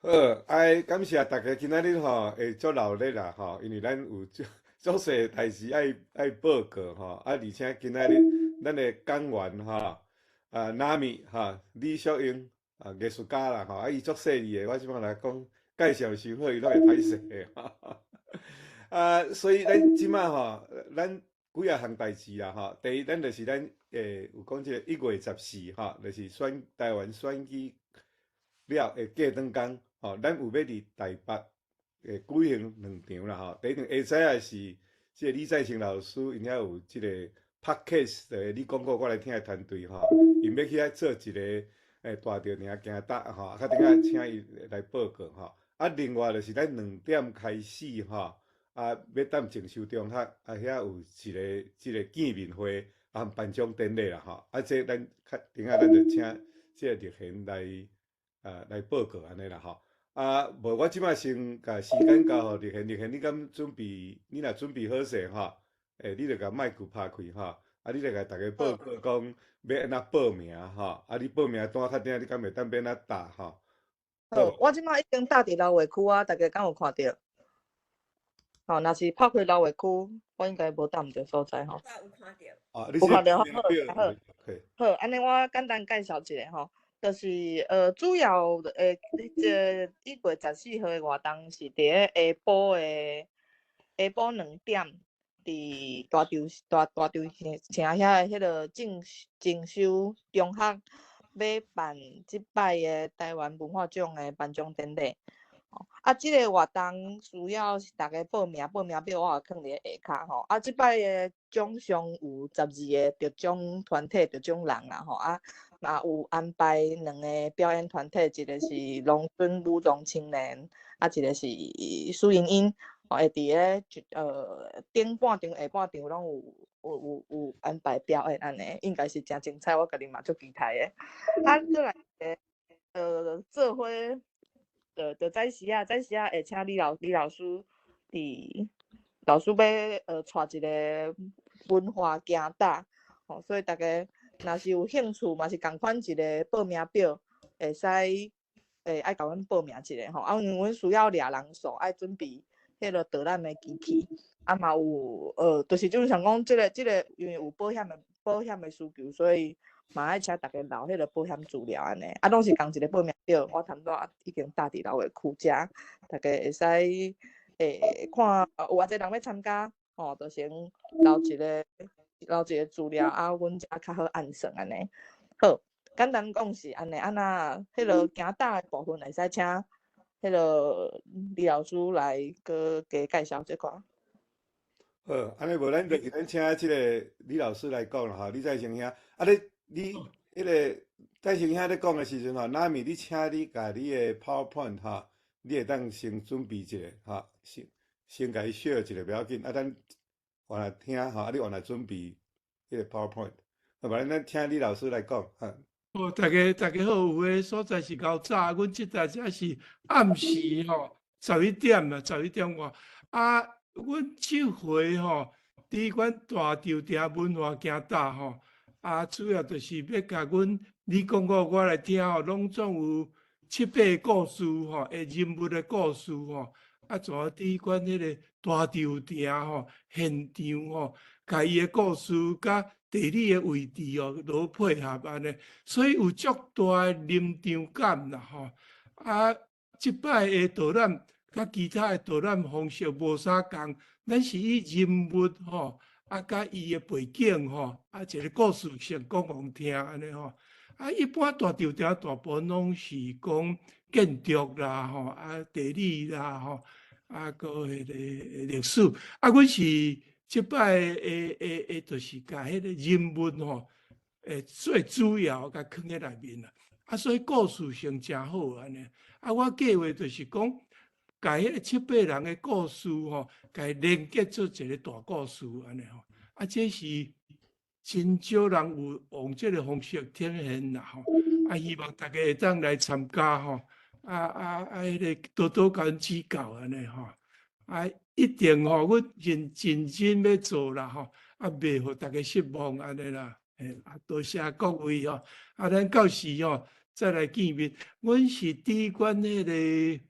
好，愛感謝大家今仔日吼會足熱烈啦吼，因為咱有足足濟代誌愛愛報告吼，啊，而且今仔日咱的講員吼，啊，娜米吼，李淑英啊，藝術家啦吼，啊，伊足細膩的，我這擺來講介紹傷好，伊攏會歹勢。啊，所以咱這擺吼，咱幾仔項代誌啦吼。第一，咱就是咱有講這个1月14吼，就是選台灣選舉了的過轉工吼，咱有欲佇台北會舉行兩場啦吼。第一場下早是這個李在清老師，𪜶遐有這個 podcast 的你講過我來聽的團隊吼，𪜶欲去遐做一個大稻埕行搭吼，啊，較頂下請伊來報告吼。啊，另外就是咱兩點開始吼，啊，欲踮靜修中學，啊，遐有一個這個見面會，啊，頒獎典禮啦吼。啊，這咱較頂下咱就請這個立賢來啊來報告按呢啦吼。啊，無我這擺先共時間交予立賢，立賢你敢準備？你若準備好勢吼，你就共麥克拍開吼，啊，你就共大家報告講欲按怎報名吼，啊，你報名單較頂，你敢會當欲按怎貼吼？好，我這擺已經貼佇留話區啊，大家敢有看著？吼，若是拍開留話區，我應該無貼毋著所在吼。有看著。啊，有看著，好，好，好，按呢我簡單介紹一下吼，就是主要的這1月14號的活動是佇咧下晡2點，佇大稻大大稻埕遐的彼个靜靜修中學，欲辦這擺的台灣文化獎的頒獎典禮。啊，這个活動需要是大家報名，報名表我也囥佇咧下跤吼。啊，這擺的獎項有12個得獎團體、得獎人啦吼。啊，嘛有安排兩个表演團體，一个是農村武裝青年，啊，一个是蘇瑩英，吼，會佇咧頂半場、下半場攏有有有有安排表演按呢，應該是誠精彩，我家己嘛足期待的。啊，閣來一个做伙。就就早時啊，早時啊會請李老師佇老師欲帶一个文化行搭，吼，所以大家若是有興趣，嘛是仝款一个報名表，會使愛共阮報名一下吼。啊，因為阮需要掠人數，愛準備彼个導覽的機器，啊嘛有就是就是想講這个這个因為有保險的需求，所以嘛愛請大家留彼个保險資料按呢，啊，攏是仝一个報名表，我頭拄仔已經貼佇留話區遮，大家會使看有偌濟人欲參加，吼，就先留一个資料，啊，阮才較好按算按呢。好，簡單講是按呢，啊若彼个行搭的部分會使請彼个李老師來閣加介紹這塊。好，按呢無咱就咱請這个李老師來講啦吼，李在成兄，啊你。你彼个在成兄咧講的時陣吼，那米你請你共你的 PowerPoint 吼，你會當先準備一下吼，先先共伊 share 一下，不要緊，啊，咱原來聽吼，啊，你原來準備彼个 PowerPoint，好，無咱請李老師來講，哈。哦，大家大家好，有的所在是較早，阮這台才是暗時吼，11點啊，11點外。啊，阮這回吼，佇阮大稻埕文化行搭吼。啊，主要就是欲共阮你講過我來聽吼，攏總有七八个故事吼，的人物的故事吼，啊，怎啊佇阮彼个大稻埕吼現場吼，共伊的故事佮地理的位置哦，落配合按呢，所以有足大的臨場感啦吼。啊，這擺的導覽佮其他的導覽方式無啥仝，咱是以人物吼，啊，佮伊的背景吼，啊，一个故事性講予聽按呢吼。啊，一般大稻埕大部分攏是講建築啦吼，啊，地理啦吼，啊，閣彼个歷史。啊，阮是這擺的的的，就是共彼个人物吼，最主要共囥佇內面啦。啊，所以故事性誠好按呢。啊，我計劃就是講，共彼个七八人的故事吼，共連結做一个大故事按呢吼。啊，這是真少人有用這个方式呈現啦吼。啊，希望大家會當來參加吼。啊啊啊！彼个多多共阮指教按呢吼。啊，一定吼，阮認認真欲做啦吼。啊，袂予大家失望按呢啦。嘿，啊，多謝各位吼。啊，咱到時吼，再來見面。阮是佇阮彼个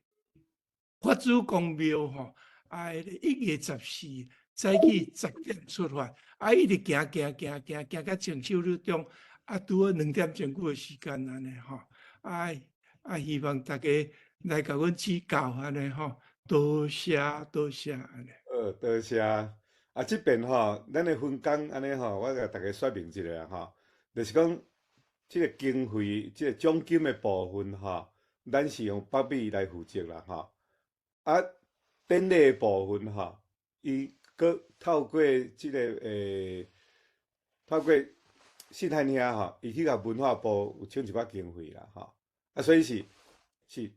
法主公廟吼，啊，彼个1月14早起10點出發，啊，一直行行行行行到靜修女中，啊，拄好2點鐘久的時間按呢吼，啊啊，希望大家來共阮指教按呢吼，多謝多謝按呢。好，多謝。啊，這邊吼，咱的分工按呢吼，我共大家說明一下吼，就是講這个經費，這个獎金的部分吼，咱是用北美來負責啦吼。啊，典禮的部分吼，伊閣透過這个透過信漢兄吼，伊去共文化部有請一寡經費啦吼。啊，所以是是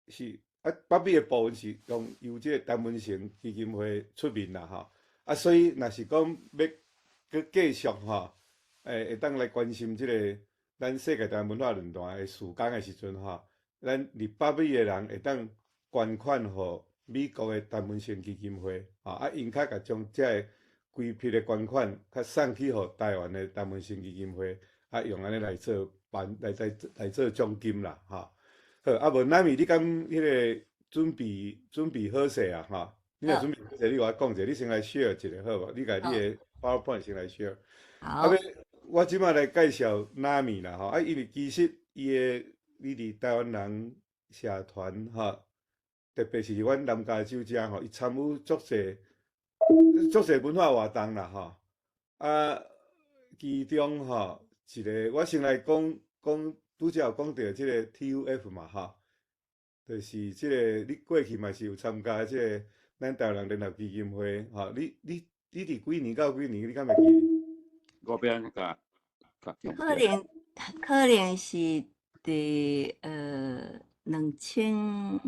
是啊，北美的部分是用由這个陳文成基金會出面啦吼。啊，所以若是講欲閣繼續吼，會當來關心這个咱世界台灣文化論壇的事工的時陣吼，咱佇北美的人會當捐款予美國的陳文成基金會，吼，啊，𪜶較共將這个規筆的捐款較送去予台灣的陳文成基金會，啊，用按呢來做辦來來來做獎金啦，吼。好，啊無那米，你敢彼个準備好勢啊？吼，你若準備好勢，你共我講者，你先來 share 一下好無？你共你的 PowerPoint 先來 share。好。啊，欲我這擺來介紹那米啦，吼，啊，因為其實伊的伊佇台灣人社團吼，特別是阮南加州遮吼，伊參與足濟足濟文化活動啦，吼。啊，其中吼一个，我先來講講，拄才有講著這个 TUF 嘛，吼，就是這个你過去嘛是有參加這个咱台灣人聯合基金會，吼，你佇幾年到幾年？你敢會記？我欲按怎共可能可能是佇2010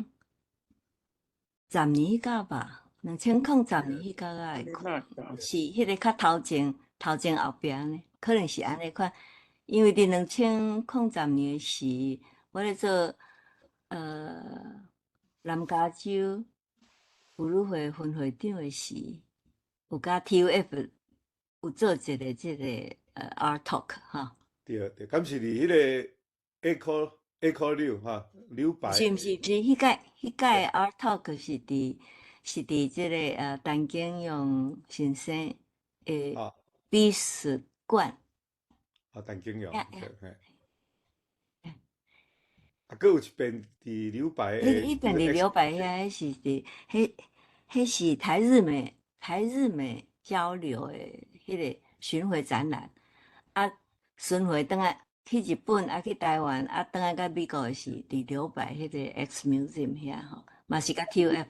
年彼個吧，2010年彼個仔是彼个較頭前頭前後壁呢，可能是按呢款。因為佇2010年時，我咧做南加州婦女會分會長的時，有佮 TUF 有做一个這个Art Talk 吼。對對，敢是佇彼个 Echo 柳吼，柳白。是毋是？毋是，彼屆 Art Talk 是佇這个陳景陽先生的美術館。啊，陳景陽，對，嘿。啊，閣有一遍佇柳白的。彼遍佇柳白遐，彼是佇，彼彼是台日美交流的彼个巡迴展覽。啊，巡迴轉來去日本，啊去台灣，啊轉來到美國的是佇柳白彼個 X Museum 遐吼，嘛是佮 TUF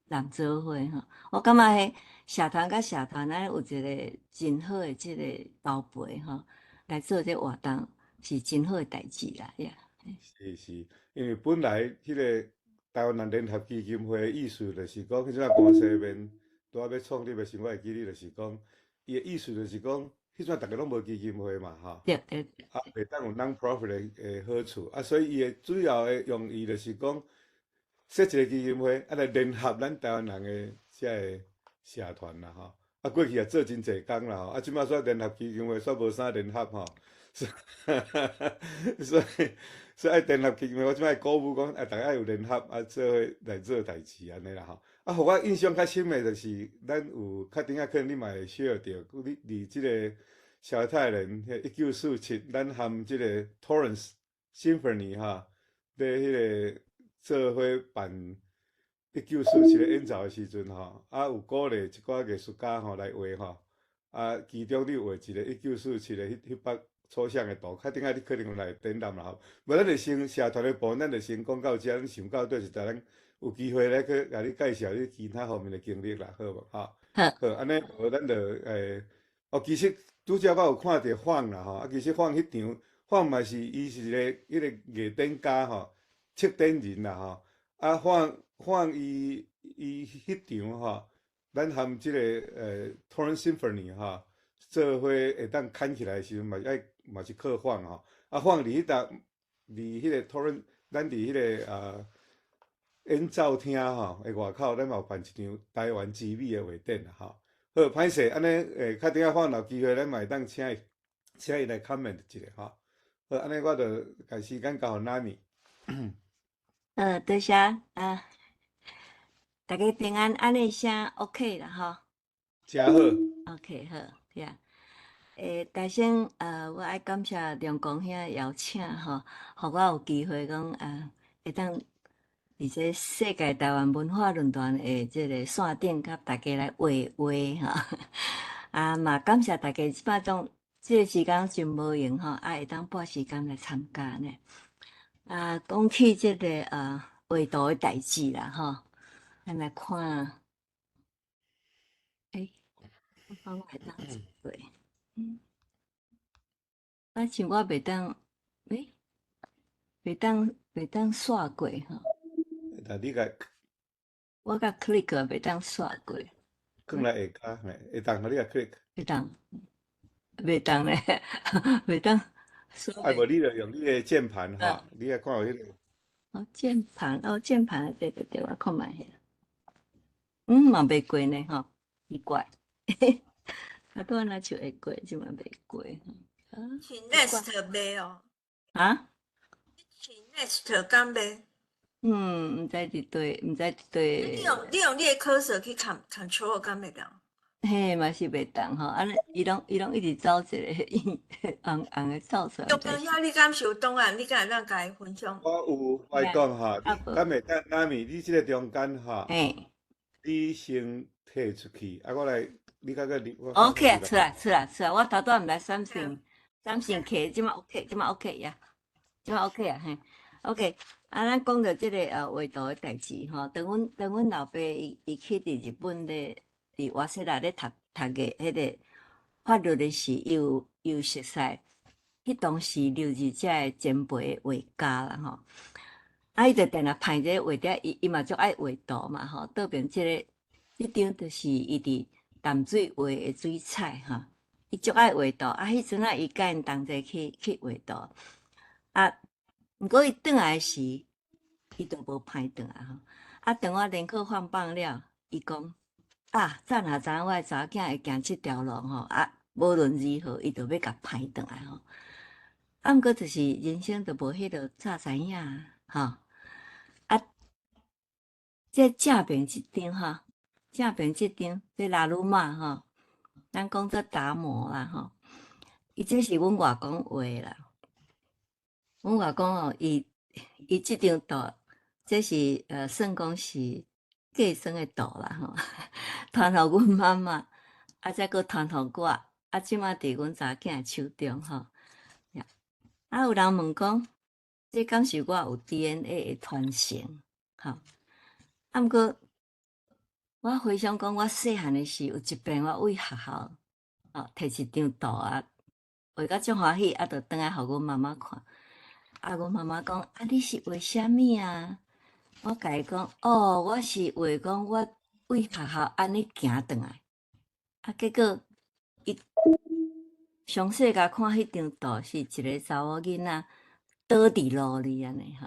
人做伙吼。我感覺彼社團佮社團咱有一個真好的這個包陪吼，來做這活動是真好的代誌啦，呀。是是，因為本來彼个台灣人聯合基金會的意思就是講，彼陣仔關西面拄仔欲創立的時，我會記得就是講，伊的意思就是講，彼陣逐家攏無基金會嘛，吼，對對。啊，袂當有 non-profit 的好處，啊，所以伊的主要的用意就是講，設一個基金會，啊來聯合咱台灣人的這个社團啦，吼。啊，過去也做真濟工啦，吼，啊，這擺煞聯合基金會煞無啥聯合吼，所以愛聯合基金會，我這擺鼓舞講，啊，逐家愛有聯合，啊，做伙來做代誌按呢啦吼。啊，予我印象較深的就是，咱有較頂仔可能你嘛會 share 著，你佇這个蕭泰然彼1947，咱含這个 Torrance Symphony 吼，咧彼个做伙辦1947的演奏的時陣吼，啊，有鼓勵一寡藝術家吼來畫吼，啊，其中你有畫一个一九四七的彼彼幅抽象的圖，較頂仔你可能有來展覽啦吼。無咱就先社團的部分，咱就先講到遮，咱想到底是咱有機會來去共你介紹你其他方面的經歷啦，好無？吼。好。好，按呢無咱就哦，其實拄才我有看著晃啦吼，啊，其實晃彼場，晃嘛是伊是一个彼个藝展家吼，策展人啦吼，啊，晃晃伊彼場吼，咱含這个Torrance Symphony 吼，做伙會當牽起來的時陣嘛是愛嘛是靠晃吼，啊，晃佇彼搭佇彼個 Torrance，咱佇彼个演奏廳吼的外口，咱嘛有辦一場台灣之美的畫展啦吼。好，歹勢，按呢，較頂仔晃有機會，咱嘛會當請伊，請伊來 comment 一下吼。好，按呢我就共時間交予 Nami。多謝啊，大家平安，按呢聲 OK 啦吼。誠好。 OK 好，對啊。大先，我愛感謝梁公兄邀請吼，予我有機會講啊，會當佇這世界台灣文化論壇的這个線頂，佮大家來畫畫吼。啊，嘛感謝大家這擺當這个時間真無閒吼，啊會當撥時間來參加呢。啊，講起這个畫圖的代誌啦吼，咱來看，我看我會當做。啊，像我袂當，袂當刷過吼。但你共我共 click 袂當刷過。囥來下跤，嘿，會當，你共 click。會當，袂當咧，袂當。啊，無你就用你的鍵盤吼，你愛看有彼个。哦，鍵盤，哦，鍵盤，對對對，我看覓下。嘛袂過呢，吼，奇怪。啊，拄仔若像會過，這馬袂過。是 next 袂哦。啊？是 next 敢袂？毋知佇佗，毋知佇佗。你用你的 cursor 去 control 敢袂當？嘿，嘛是袂當吼，按呢，伊攏一直走一个紅紅的走出來。中間遐你敢是有檔案？你敢會當共伊分享？我有，我講吼，敢會當 Nami，你這个中間吼，你先退出去，啊，我來，你較閣入。 OK，出來出來出來，我頭拄仔毋知三線三線客，這馬 OK，這馬 OK 呀，這馬 OK 啊嘿，OK。啊，咱講著這个畫圖的代誌吼，當阮老爸伊去佇日本咧，佇瓦瑟拉咧讀個彼个法律的時，伊有熟似，彼當時留日遮的前輩畫家啦吼。啊，伊就定定派這個畫者，伊嘛足愛畫圖嘛吼。倒邊這个這張就是伊佇淡水畫的水彩吼。伊足愛畫圖，啊，彼陣仔伊佮𪜶同齊去畫圖，啊，毋過伊轉來時，伊就無歹轉來吼。啊，當我聯考放榜了，伊講啊，早若知影我的查某囝會行這條路吼，啊，無論如何，伊就欲共歹轉來吼。啊，毋過就是人生就無彼落早知影吼。啊，這正面這張吼，正面這張這拉魯瑪吼，咱講做達摩啦吼，伊這是阮外公畫的啦。阮外公哦，伊這張圖，這是算講是繼孫的圖啦吼，傳予阮媽媽，啊，再閣傳予我，啊，這馬佇阮查囝的手中吼。啊，有人問講，這敢是我有 DNA 的傳承？吼，啊，毋過我回想講，我細漢的時，有一遍我為學校，哦，提一張圖啊，畫甲足歡喜，啊，就轉來予阮媽媽看。啊，阮媽媽講，啊，你是畫啥物啊？我共伊講，哦，我是畫講我為學校按呢行轉來。啊，結果伊詳細共看彼張圖，是一个查某囡仔倒佇路裡按呢吼。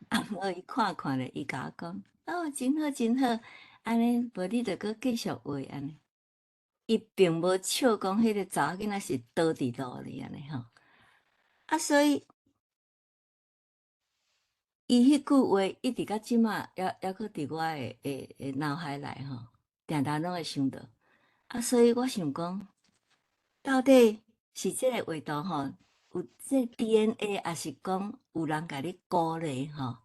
啊，無伊看看咧，伊共我講，哦，真好真好，按呢無你著閣繼續畫按呢。伊並無笑講彼个查某囡仔是倒佇路裡按呢吼。啊，所以伊彼句話一直到這馬，猶閣佇我的腦海內吼，定定攏會想著。啊，所以我想講，到底是這个畫圖吼，有這 DNA，抑是講有人共你鼓勵吼？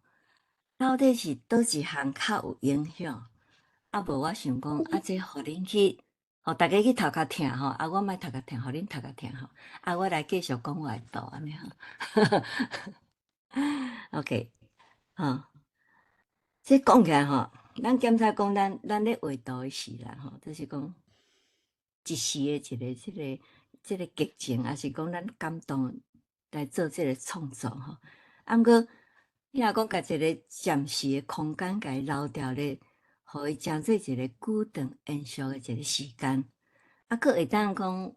到底是佗一項較有影響？啊，無我想講，啊，這予恁去，予大家去頭殼疼吼，啊，我莫頭殼疼，予恁頭殼疼吼。啊，我來繼續講我的圖按呢吼。OK，吼，這講起來吼，咱檢查講咱咧畫圖的時啦吼，就是講一時的一个這個激情，抑是講咱感動來做這个創作吼。啊，毋過你若講共一个暫時的空間共伊留牢咧，予伊成做一个久長延續的一个時間，啊，閣會當講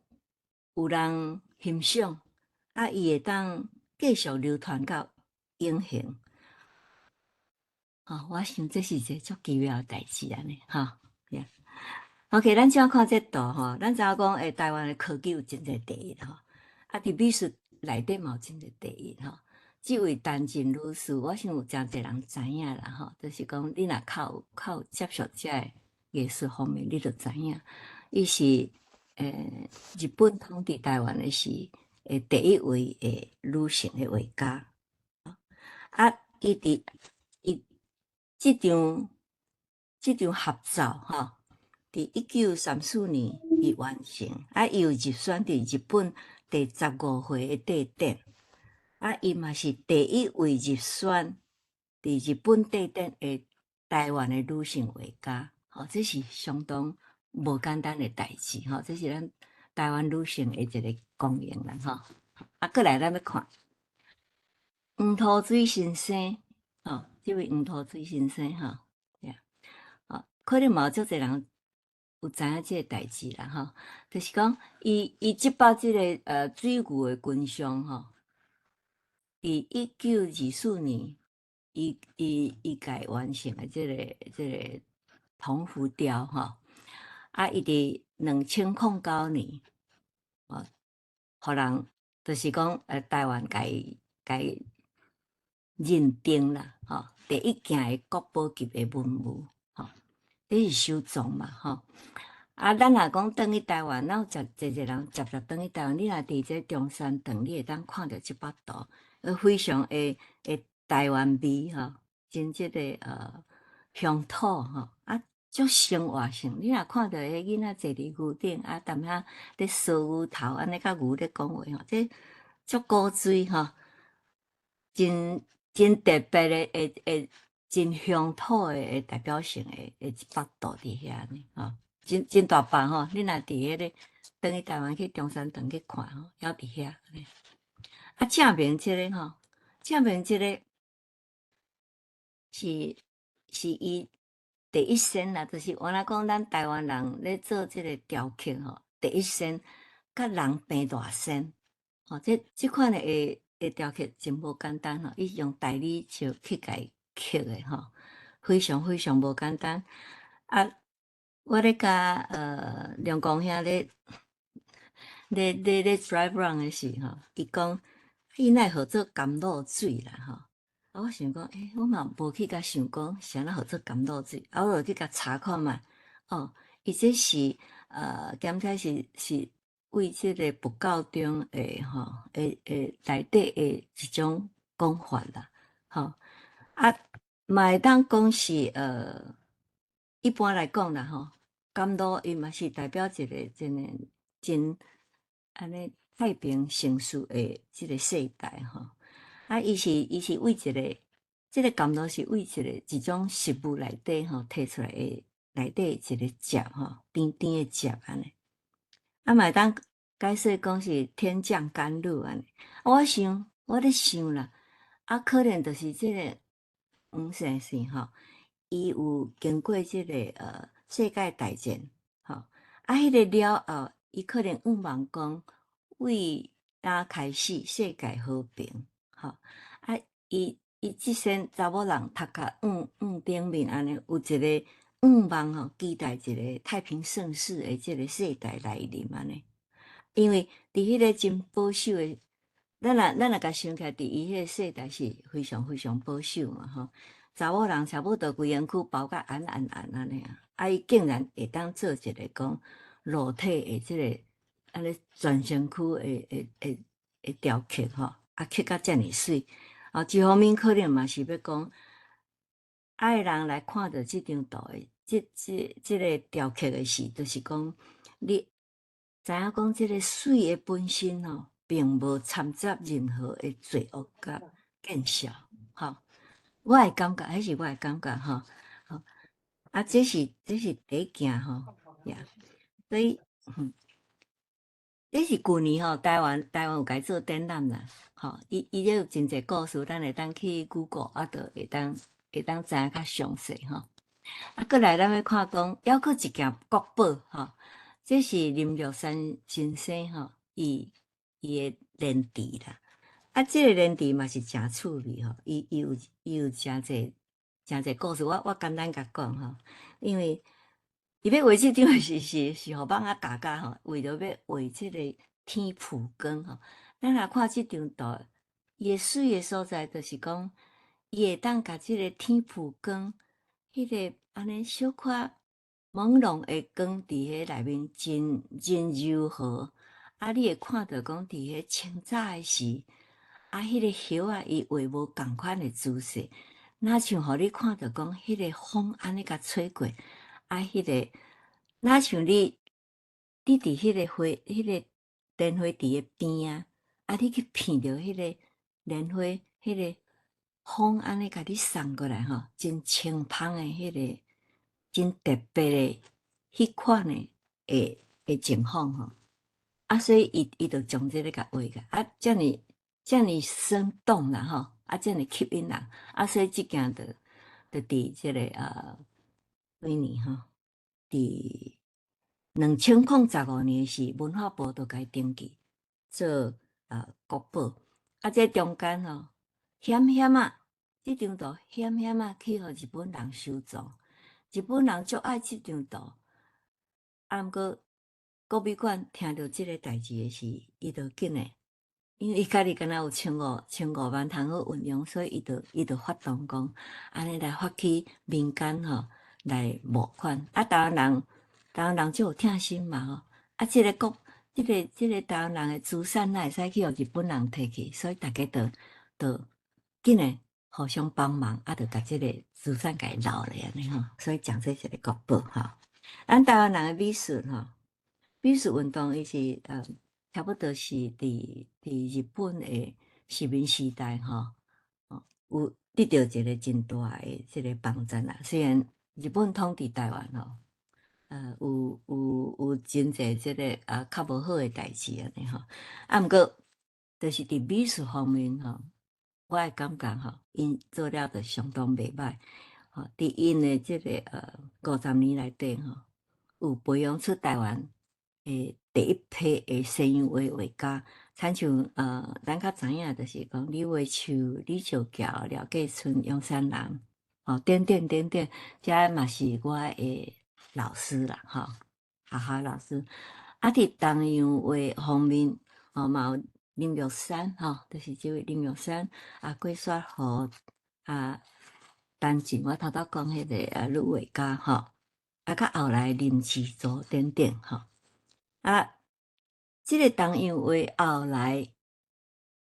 有人欣賞，啊，伊會當繼續流傳到永恆。吼，我想這是一个足奇妙的代誌按呢，吼。OK，咱這馬看這圖吼，咱知影講，台灣的科技有真濟第一吼，啊，佇美術內底嘛有真濟第一吼。這位陳靜女士，我想有誠濟人知影啦吼，就是講你若較有接觸這个藝術方面，你就知影，伊是日本統治台灣的時，第一位的女性的畫家。啊，伊佇伊這張合照吼，佇1934年伊完成，啊，伊有入選佇日本第15回的帝展，啊，伊嘛是第一位入選佇日本帝展的台灣的女性畫家，吼，這是相當無簡單的代誌，吼，這是咱台灣女性的一個光榮啦，吼。啊，過來咱欲看黃塗水先生，吼，這位黃塗水先生，吼，吼，可能嘛有足濟人有知影這個代誌啦，吼，就是講伊這擺這個水牛的群像，吼，佇1924年，伊共完成的這個銅浮雕，吼，啊，伊佇2009年，哦，予人就是講台灣共伊共伊認定啦，吼，第一件的國寶級的文物，吼，這是收藏嘛，吼。啊，咱若講轉去台灣，咱有誠濟人捷捷轉去台灣，你若佇這中山堂，你會當看著這幅圖，非常的台灣味吼，真這個鄉土吼，啊，足生活性。你若看著彼囡仔坐佇牛頂，啊，踮遐咧梳牛頭，按呢佮牛咧講話吼，這足古錐吼，真特別的，會真鄉土的代表性的一幅圖佇遐呢，吼，真大幅吼。你若佇彼个轉去台灣去中山堂去看吼，猶佇遐。啊，正面這个吼，正面這个是伊第一身啦，就是原來講咱台灣人咧做這个雕刻吼，第一身佮人平大身，吼，這款的雕刻真無簡單吼，伊用大理石去共伊刻的吼，非常非常無簡單。啊，我咧共梁公兄咧 drive round 的時吼，伊講伊哪會號做甘露水啦吼。啊，我想講，欸，我嘛無去共想講是按怎號做甘露水，啊，我就去共查看覓，哦，伊這是檢查是為這个佛教中的吼，的內底的一種講法啦，吼，啊，嘛會當講是一般來講啦吼，甘露伊嘛是代表一個真的真按呢太平盛世的這個世代吼。啊，伊是為一個，這個甘露是為一種食物內底吼提出來的內底一個汁吼，甜甜的汁按呢。啊，嘛會當解釋講是天降甘露按呢。我想，我咧想啦，啊，可能就是這個黃先生吼，伊有經過這個世界大戰吼，啊，彼个了後，伊可能願望講，為今開始世界和平，吼，啊，伊這身查某人頭殼往頂面按呢，有一個願望吼，期待一個太平盛世的這個世代來臨按呢。因為佇彼個真保守的，咱若共想起來，佇伊彼個世代是非常非常保守嘛，吼。查某人差不多規身軀包甲嚴嚴嚴按呢啊，啊，伊竟然會當做一個講裸體的這個按呢全身軀的雕刻吼，啊，刻甲遮爾媠，啊，一方面可能嘛是欲講，愛人來看著這張圖的，這個雕刻的時，就是講你知影講這個媠的本身吼，並無摻雜任何的罪惡佮見笑，吼。我的感覺，彼是我的感覺吼，吼啊，這是第一件吼，呀，所以，這是舊年吼，台灣有共伊做展覽啦，吼，伊這有真濟故事，咱會當去 Google 啊，就會當知影較詳細吼。啊，過來咱欲看講，猶閣一件國寶吼，這是林玉山先生吼，伊的蓮池啦。啊，這個蓮池嘛是誠趣味吼，伊有誠濟誠濟故事，我簡單共講吼，因為伊欲畫這張是予蠓仔咬咬吼，為著欲畫這個天曝光吼，咱若看這張圖，伊的媠的所在，就是講，伊會當共這个天曝光，彼个按呢小可朦朧的光佇彼內面真真柔和。啊，你會看著講佇彼清早的時，啊，彼个葉仔伊畫無仝款的姿勢，若像予你看著講，彼个風按呢共吹過，啊，彼个若像你，你佇彼个花，彼个蓮花池的邊仔，啊，你去闻著彼个蓮花，彼个風按呢共你送過來吼，真清芳的彼个，真特別的彼款的情況吼。啊，所以伊就將這个共畫起來，啊，遮爾遮爾生動啦吼，啊，遮爾吸引人，啊，所以這件就佇這个幾年吼，佇2015年時，文化部就共伊登記做國寶。啊，這中間吼，險險仔，這張圖險險仔去予日本人收藏，日本人足愛這張圖，啊，毋過國美館聽著這个代誌的時，伊就緊的，因為伊家己敢若有千五萬通好運用，所以伊就發動講，按呢來發起民間吼來募款。啊，台灣人足有疼心嘛吼，啊，這个國，這个這个台灣人的資產哪會使去予日本人提去，所以大家就緊的互相幫忙，啊，就共這个資產共伊留咧按呢吼，所以講這一个國寶吼。咱台灣人的美術吼，美術運動伊是差不多是佇日本的殖民時代吼，有得著一个真大的這个幫助啦。雖然日本統治台灣吼，有真濟這个較無好的代誌按呢吼，啊，毋過就是佇美術方面吼，我的感覺吼，𪜶做了就相當袂䆀。吼，佇𪜶的這个50年內底吼，有培養出台灣的第一批的西洋畫畫家，親像咱較知影就是講李月秋、李石橋、廖繼春、楊三郎，吼，等等等等，這嘛是我的老師啦，吼，學校老師。啊，佇東洋畫方面，吼，嘛有林玉山，吼，就是這位林玉山，啊，郭雪湖，啊，陳進，我頭拄講彼个女畫家，吼，啊，較後來林慈祖等等，吼。啊，這个東洋畫後來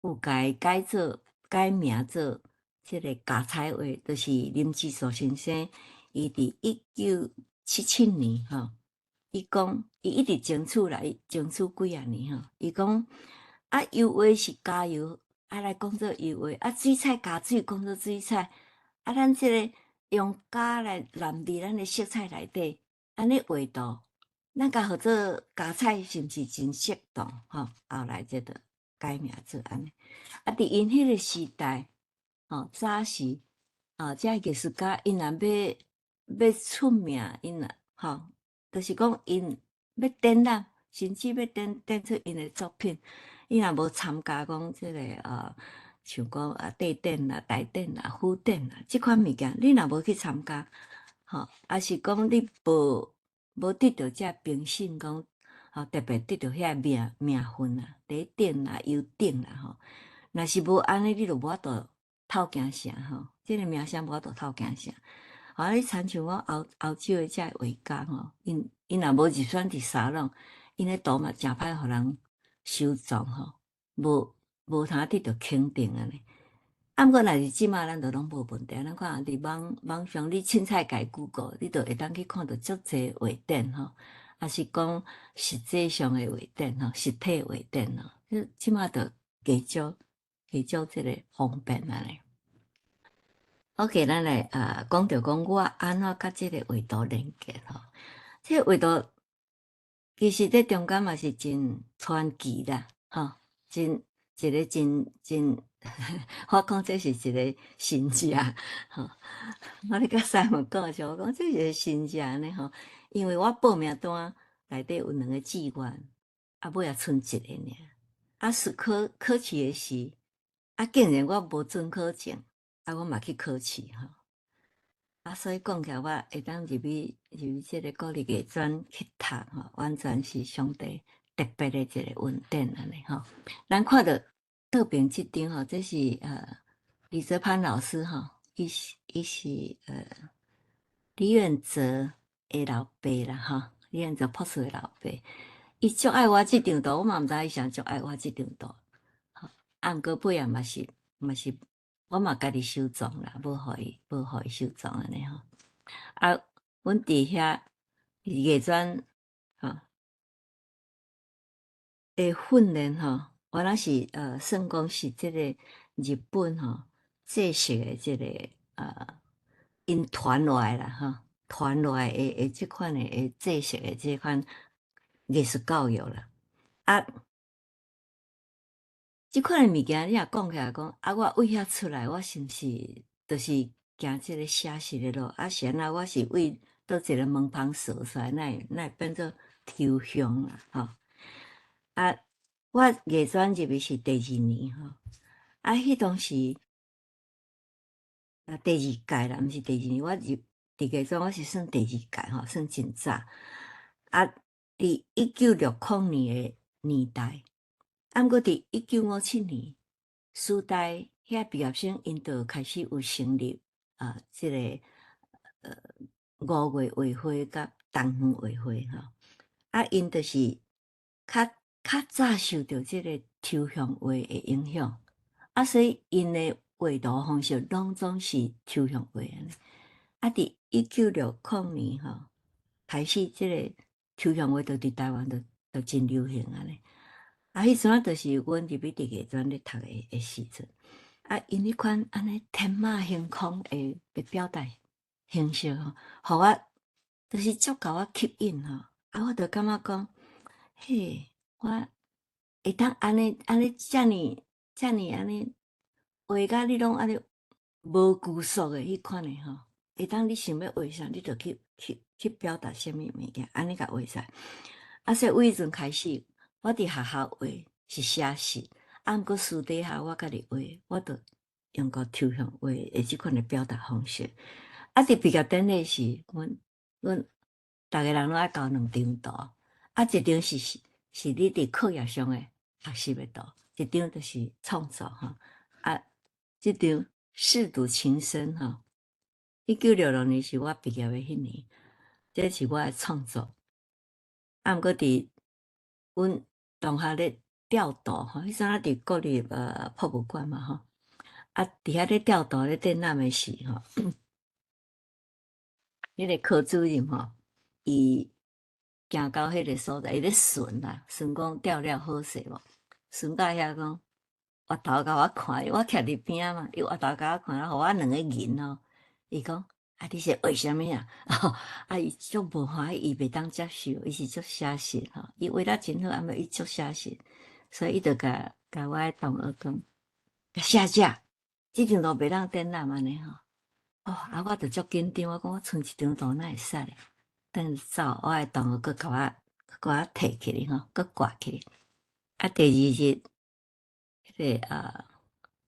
有共伊改做改名做這个膠彩畫，就是林之助先生，伊佇1977年吼，伊講伊一直爭取啦，伊爭取幾仔年吼，伊講啊，油畫是加油，啊來講做油畫，啊水彩加水講做水彩，啊咱這个用膠來染佇咱的色彩內底，按呢畫圖，咱共號做膠彩是毋是真適當？吼，後來這就改名做按呢。啊，佇𪜶彼个時代，吼，早時，啊，這藝術家𪜶若欲出名，𪜶若吼，就是講𪜶欲展覽，甚至欲展展出𪜶的作品，𪜶若無參加講這个像講啊，帝展啦、大展啦、府展啦，這款物件，你若無去參加，吼，抑是講你無得著這評審講，吼，特別得著遐名分啊，禮等啊、優等啦，吼，若是無按呢，你就無法度透京城吼，這个名聲無法度透京城。啊，你親像我歐洲的這畫家吼，𪜶若無入選佇沙龍，𪜶的圖嘛誠歹予人收藏吼，無通得著肯定按呢。啊，毋過若是這馬咱就攏無問題。咱看佇網上，你凊彩共伊 Google，你就會當去看著足濟畫展吼，抑是講實際上的畫展吼，實體畫展吼，這馬就加少加少這个方便按呢。OK，咱來講著講我按怎佮這个畫圖連結吼。這個畫圖其實這中間嘛是真傳奇啦，吼，真一个真真，我講這是一个神跡吼。我咧佮師母講的時候，我講這是一个神跡按呢吼，因為我報名單內底有兩個志願，啊尾仔賰一个爾。啊，是考試的時，啊竟然我無准考證，啊我嘛去考試吼。啊，所以講起來，我會當入去這个國立藝專去讀吼，完全是上帝特別的一個恩典按呢吼。咱看著倒爿這張吼，這是李澤潘老師吼，伊是李遠哲的老爸啦吼，李遠哲博士的老爸，伊足愛我這張圖，我嘛毋知伊啥足愛我這張圖。吼，啊，毋過尾仔嘛是，我嘛家己收藏啦，無予伊收藏按呢吼。啊，阮佇遐藝專吼的訓練吼，原來是算講是這個日本吼正式的這個𪜶傳落來啦吼，傳落來的這款的正式的這款藝術教育啦。啊，這款的物件你若講起來講，啊，我為遐出來，我是毋是就是行這個寫實的路？啊，是按怎？我是為佗一個門旁踅出來，哪會變做抽象啦？吼！啊，我藝專入去是第二年吼，啊，彼當時啊，第二屆啦，毋是第二年，我入佇藝專我是算第二屆吼，算真早。啊，佇1960年的年代，啊，毋過佇1957年，師大遐畢業生𪜶就開始有成立啊，這個五月畫會佮東園畫會吼，啊，𪜶就是較早受著這個抽象畫的影響，啊，所以𪜶的畫圖方式攏總是抽象畫按呢。啊，佇1960年吼，開始這個抽象畫就佇台灣就真流行按呢。啊，彼陣仔就是阮入去佇藝專咧讀的時陣，啊，𪜶彼款按呢天馬行空的表達形式吼，予我就是足共我吸引吼，啊，我就感覺講，嘿，我會當按呢按呢遮爾遮爾按呢畫甲你攏按呢無拘束的彼款的吼，會當你想欲畫啥，你就去表達啥物物件，按呢共畫出來。啊，所以為彼陣開始，我佇學校畫是寫實，啊，毋過私底下我家己畫，我就用個抽象畫的這款的表達方式。啊，佇畢業典禮時，阮逐个人攏愛交兩張圖，啊，一張是你佇課業上的學習的圖，一張就是創作吼。啊，這張四度情深吼，1966年是我畢業的彼年，這是我的創作。啊，毋過佇阮同學咧調圖吼，彼陣仔佇國立博物館嘛吼，啊，佇遐咧調圖咧展覽的時吼，彼個科主任吼，伊行到彼個所在，伊咧巡啦，巡講調了好勢無？巡到遐講，回頭共我看，我徛佇邊仔嘛，伊回頭共我看，予我兩個銀吼，伊講，啊，你是畫啥物啊？啊，伊足無歡喜，伊袂當接受，伊是足寫實吼，伊畫得真好，啊，毋伊足寫實，所以伊就共我的同學講，下架，這張圖袂當展覽按呢吼。哦，啊，我就足緊張，我講我賰一張圖哪會使咧？等走，我的同學閣共我提起來吼，閣掛起來。啊，第二日，彼個啊，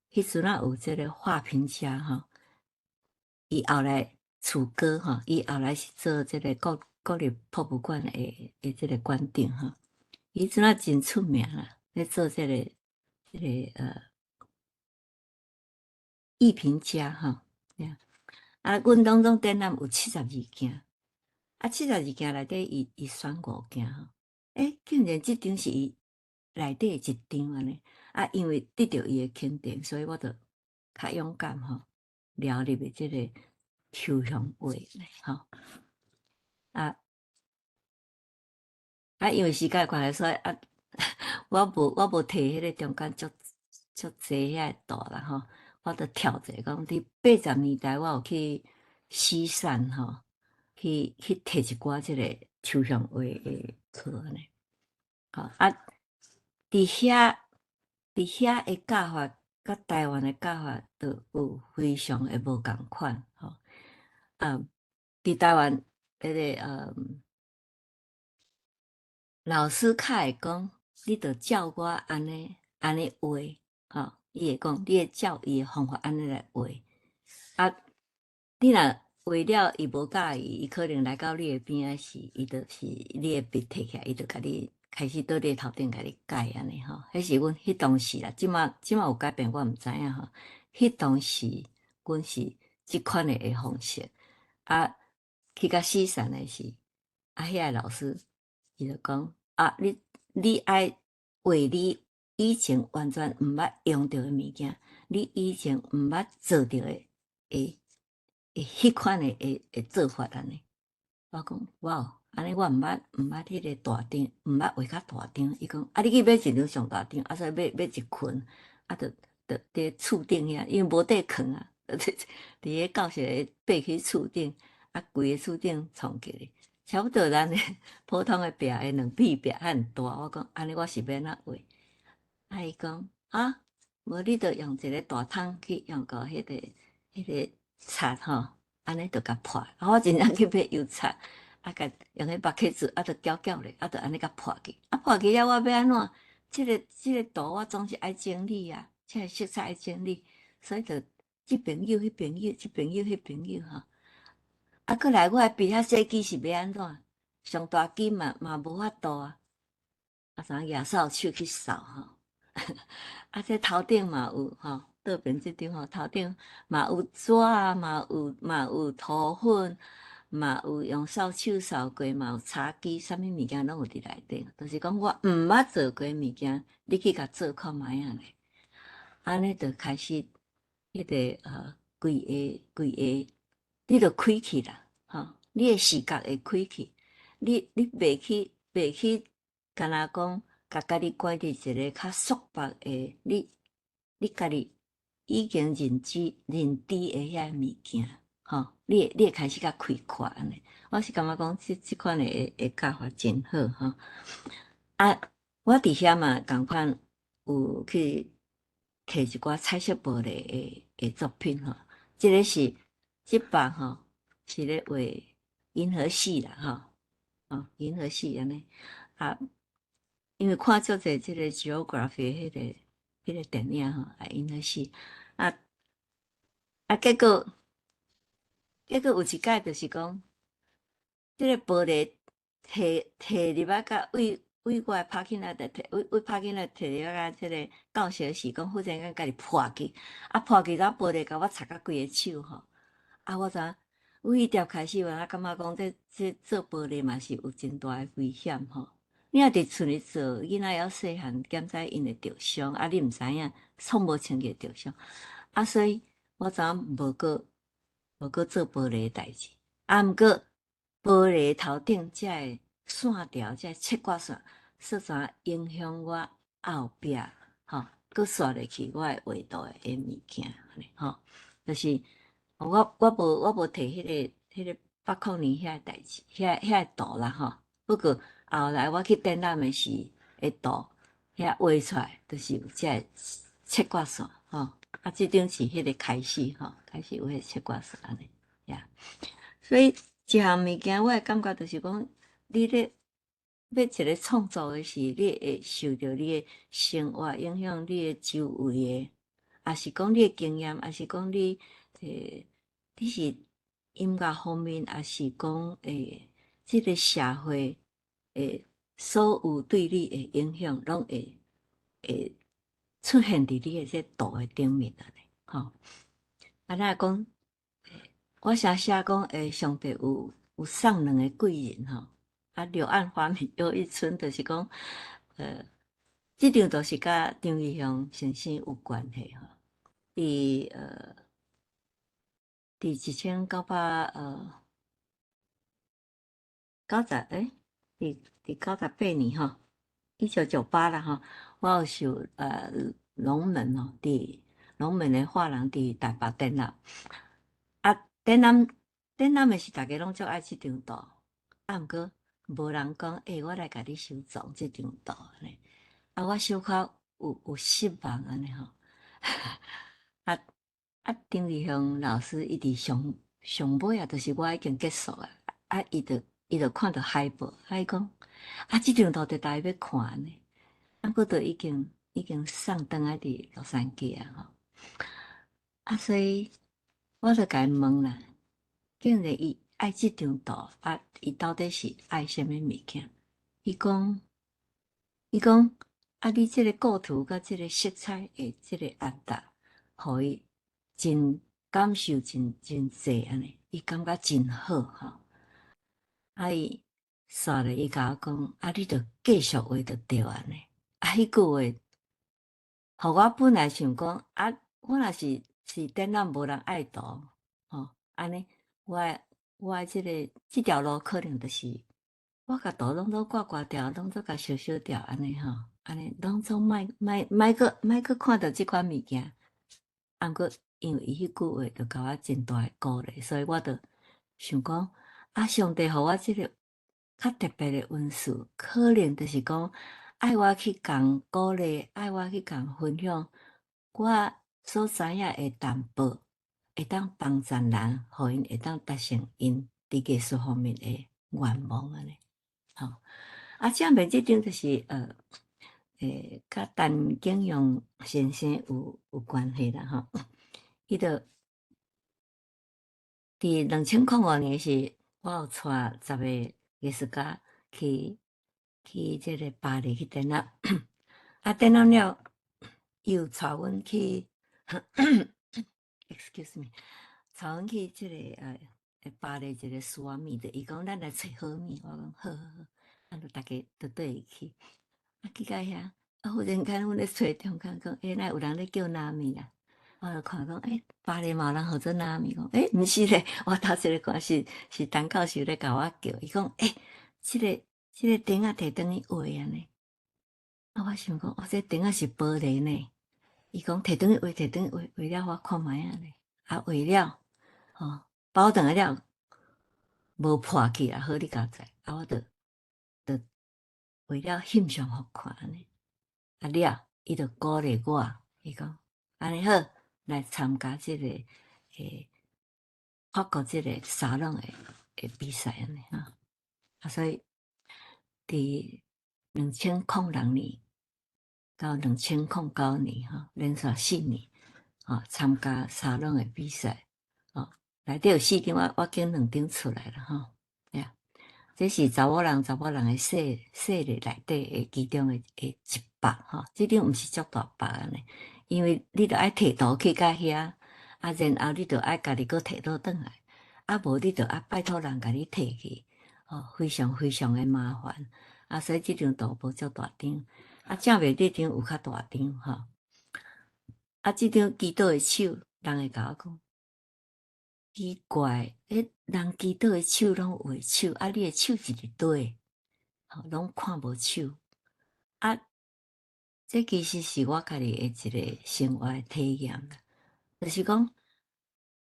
彼陣仔有這個畫評家吼，伊後來厝哥吼，伊後來是做這個國立博物館的這個館長吼，伊陣仔真出名啦，咧做這個藝評家吼。啊，阮當中展覽有七十二件，啊，七十二件內底，伊選五件吼，欸，竟然這張是伊內底的一張按呢，啊，因為得著伊的肯定，所以我就較勇敢吼，聊入去這個抽象畫咧吼。啊，因為時間關係，所以啊，我無提彼個中間足足濟遐個圖啦吼，我就跳者講，佇80年代我有去西善吼，去提一寡這個抽象畫的課按呢。吼啊，佇遐的教法，佮台灣的教法都有非常的無仝款吼。啊，佇台灣彼個老師較會講，你著照我按呢按呢畫，吼，伊會講，你會照伊的方法按呢來畫。啊，你若畫了伊無佮意，伊可能來到你的邊仔時，伊就是你的筆提起來，伊就共你開始倒你頭頂共你改按呢吼。彼是阮彼當時啦，這馬這馬有改變，我毋知影吼。彼當時阮是這款的方式，啊，去甲死散的是，啊，遐个老師伊就講啊，你愛畫你以前完全毋捌用著的物件，你以前毋捌做著的彼款的做法按呢。我講哇，按呢我毋捌彼个大張，毋捌畫較大張。伊講啊，你去買一張上大張，啊，所以買一群，啊，就佇厝頂遐，因為無地囥啊，佇咧教室爬去厝頂，啊，規个厝頂創起來，差不多咱的普通的壁的兩臂壁遐爾大。我講按呢我是欲按怎畫？啊，伊講啊，無你著用一个大桶去用個彼個刷吼，按呢就共潑。啊，我真正去買油漆，啊，共用彼木刻子，啊，就攪攪咧，啊，就按呢共潑去。啊，潑去了，我欲按怎？這個圖我總是愛整理啊，這個色彩愛整理，所以就這邊油，彼邊油，這邊油，彼邊油吼。啊，閣來我的筆遐細支是欲按怎？上大支嘛無法度啊。啊，怎舉掃帚去掃吼？啊，這頭頂嘛有吼，倒邊這張吼，頭頂嘛有紙啊，嘛有塗粉，嘛有用掃帚掃過，嘛有柴機，啥物物件攏有佇內底。就是講我毋捌做過物件，你去共做看覓仔咧。按呢就開始彼個規個，你就開去啦，吼！你的視覺會開去，你袂去，敢若講，共家己關佇一個較束縛的，你家己已經認知的遐物件，吼！你會開始較開闊按呢。我是感覺講，這款的教法真好，吼！啊，我佇遐嘛仝款有去摕一寡彩色玻璃的作品吼，這个是這幅吼是咧畫銀河系啦，吼，哦，銀河系按呢啊，因為看足濟這個 geography 彼個電影吼，啊，銀河系啊，結果有一擺就是講，這個玻璃摕入來甲為我的拍起來，摕為拍起來摕入來這個教室時，講忽然間家己破去，啊破去，然後玻璃共我擦甲規個手吼，啊我知影，為彼條開始，我感覺講這做玻璃嘛是有真大的危險吼。你若佇厝裡做，囡仔猶細漢，敢知𪜶會著傷，啊你毋知影，創無清氣會著傷，啊所以我知影無閣做玻璃的代誌，啊毋過玻璃頭頂這个線條，這个切割線，煞怎影響我後壁吼，閣刷落去我的畫圖的物件，吼，就是我無摕彼個八空年遐個代誌，遐個圖啦吼。不過後來我去展覽的時，的圖遐畫出來，就是有這个切割線吼。啊，這張是彼個開始吼，開始有彼個切割線按呢，呀。所以一項物件，我的感覺就是講，你咧欲一个創作的時，你會受著你的生活影響，你的周圍的，抑是講你的經驗，抑是講你是音樂方面，抑是講這个社會所有對你的影響，攏會出現佇你的這圖的頂面按呢，吼。啊，咱講，我常寫講，上帝有送兩个貴人吼，啊，柳暗花明又一村，就是講，這張圖是佮張義雄先生有關係吼。佇190090欸，佇98年吼，1998啦吼，我有受龍門吼，佇龍門的畫廊佇台北展覽，啊，展覽的時，逐家攏足愛這張圖，啊，毋過無人講，欸，我來共你收藏這張圖按呢，啊，我小可有失望按呢吼，啊，張義雄老師伊佇上尾啊，就是我已經結束啊，啊，伊就看著海報，啊，伊講，啊，這張圖著大家欲看按呢，啊，閣都已經送轉來佇洛杉磯啊吼，啊，所以我就共伊問啦，竟然伊愛這張圖，啊，伊到底是愛啥物物件？伊講，伊講啊，你這个構圖佮這个色彩的這个壓達，予伊真感受真真濟按呢，伊感覺真好吼。啊，伊煞咧，伊共我講，啊，你著繼續畫就對按呢。啊，彼句話，予我本來想講，啊，我若是是展覽無人愛圖，吼，按呢，我這个這條路可能就是我共圖攏總掛掛掉，攏總共燒燒掉按呢吼，按呢攏總莫莫莫閣莫閣看著這款物件。啊，毋過因為伊彼句話，就共我真大的鼓勵，所以我就想講，啊，上帝予我這个較特別的恩賜，可能就是講愛我去共鼓勵，愛我去共分享我所知影的淡薄，會當幫助人，予𪜶會當達成𪜶佇藝術方面的願望按呢。吼，啊，正面這張就是佮陳景陽先生有關係啦吼。伊就佇2005年時，我有帶十個藝術家去這个巴黎去展覽，啊，展覽了，伊有帶阮去，excuse me，帶阮去這个巴黎一个蘇仔麵店，伊講咱來揣好物，我講好好好，啊，就逐家就綴伊去，啊，去到遐，啊，忽然間阮咧揣中間講，欸，哪有人咧叫拉麵啊？我就看講，欸，巴黎嘛有人號做拉麵，講，欸，毋是咧，我頭一个看是陳教授咧共我叫，伊講，欸，這个燈仔提轉去畫按呢，啊，我想講，哦，這燈仔是玻璃呢，伊講提轉去畫，提轉去畫，畫了我看覓仔咧，啊，畫了，吼，包轉來了，無破去啊，好你佳哉，啊，我就就畫了翕相予看按呢，啊了，伊就鼓勵我，伊講，按呢好，來參加這个法國這个沙龍的比賽按呢吼，啊，所以佇2006年到2009年吼，連續4年吼參加沙龍的比賽，吼，內底有四張，我揀兩張出來啦吼，呀，這是查某人的系列內底的其中的一幅吼，這張毋是足大幅按呢，因為你著愛提圖去到遐，啊，然後你著愛家己閣提倒轉來，啊，無你著愛拜託人共你提去，吼，非常非常的麻煩，啊，所以這張圖無足大張，啊，正面這張有較大張吼，啊，這張祈禱的手，人會共我講，奇怪，彼人祈禱的手攏畫手，啊，你的手是佇佗？吼，攏看無手，啊，這其實是我家己的一个生活的體驗啦，就是講，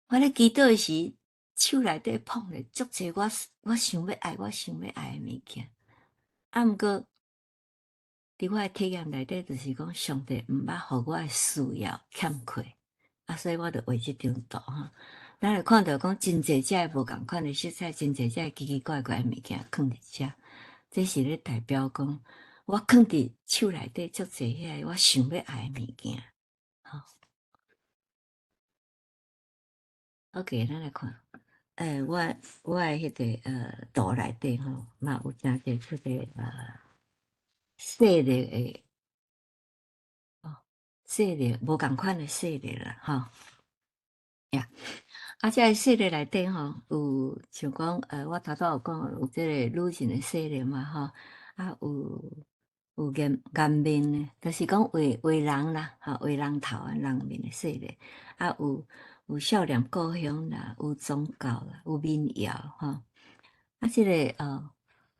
我咧祈禱的時，手內底捧咧足濟我想欲愛、我想欲愛的物件，啊，毋過佇我的體驗內底，就是講上帝毋捌予我的需要欠缺，啊，所以我就畫這張圖吼。咱會看著講真濟隻無仝款的色彩，真濟隻奇奇怪怪的物件囥佇遮，這是咧代表講，我囥佇手內底足濟遐個我想欲愛的物件，吼。OK，咱來看，我的彼个圖內底吼，嘛有誠濟這个系列的，哦，系列無仝款的系列啦，吼。呀，啊，這个系列內底吼，有像講，我頭拄有講有這个女性的系列嘛，吼，啊，有顏顏面的，就是講畫畫人啦，吼，畫人頭啊，人面的系列，啊，有少年故鄉啦，有宗教啦，有民謠吼，啊，這个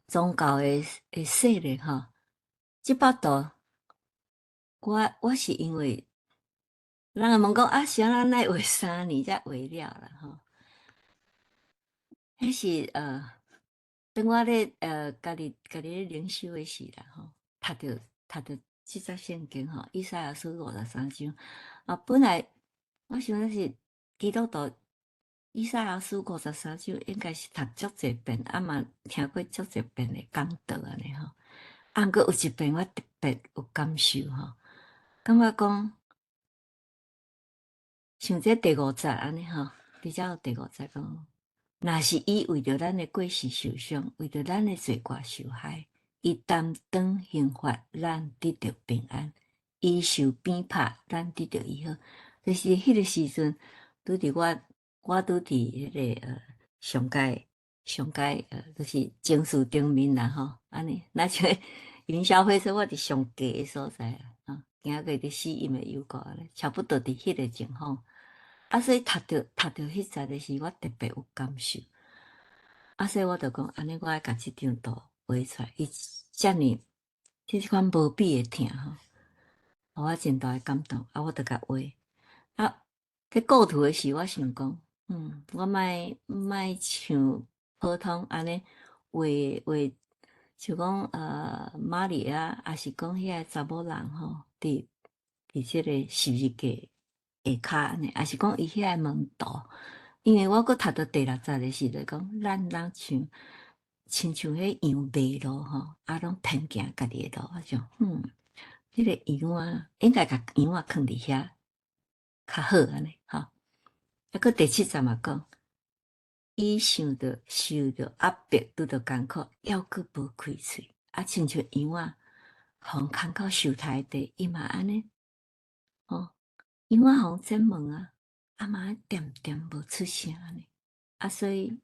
宗教的系列吼，這幅圖，我是因為人會問講啊，是按怎會畫3年才畫了啦吼？彼是當我咧家己咧靈修的時啦吼，讀著這節聖經吼，以賽亞書53章啊，本來我想那是基督徒，以賽亞書五十三章應該是讀足濟遍，啊嘛聽過足濟遍的講道按呢吼。啊，毋過有一遍我特別有感受吼，感覺講像這第五節按呢吼，佇遮有第五節講，若是伊為著咱的過失受傷，為著咱的罪過受害，伊擔當刑罰，咱得著平安；伊受鞭拍，咱得著醫好。就是彼個時陣，拄佇我，我拄佇彼個上蓋上蓋就是證事頂面啦吼，按呢，若像雲霄飛車，我佇上低的所在啊，吼，行過佇死蔭的幽谷按呢，差不多佇彼個情況。啊，所以讀著彼節的時，我特別有感受。啊，所以我就講，按呢我愛共這張圖畫出來，伊遮爾這款無比的疼吼，予我真大的感動。啊，我就共畫。啊，佇構圖的時，我想講，我莫莫像普通按呢畫畫，像講瑪利亞，抑是講遐个查某人吼，佇這个十字架下跤按呢，抑是講伊遐个門徒。因為我閣讀到第六節的時，就講咱人像親像彼羊迷路吼，啊，攏偏行家己的路。我想，這个羊仔應該共羊仔囥佇遐較好按呢，吼。啊，閣第七節嘛講，伊受著壓迫，拄著艱苦，猶閣無開喙，啊，親像羊仔，予人牽到受殺地，伊嘛按呢，吼，羊仔予人剪毛啊，啊嘛恬恬無出聲按呢，啊，所以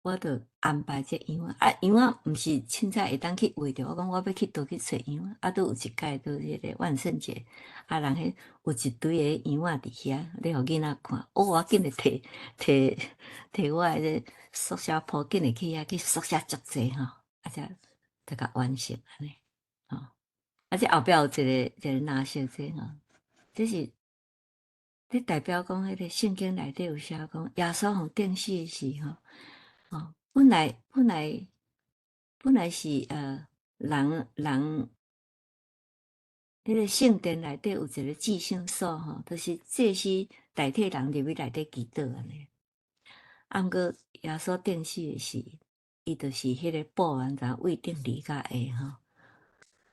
我就安排這羊仔，啊，羊仔毋是凊彩會當去畫著，我講我欲去佗去揣羊仔，啊，拄有一擺佇彼个萬聖節，啊，人彼有一堆个羊仔佇遐，咧予囡仔看，哦，我緊會提提提我的這速寫簿，緊會去遐去速寫足濟吼，啊，才才共完成按呢，吼，啊，這後壁有一个一个藍色這吼，這是這代表講彼个聖經內底有寫講，耶穌予釘死的時吼。哦，本來是人，彼个聖殿內底有一個至聖所吼，就是祭司代替人入去內底祈禱按呢。啊，毋過耶穌釘死的時，伊就是彼个布完全對頂離甲下吼，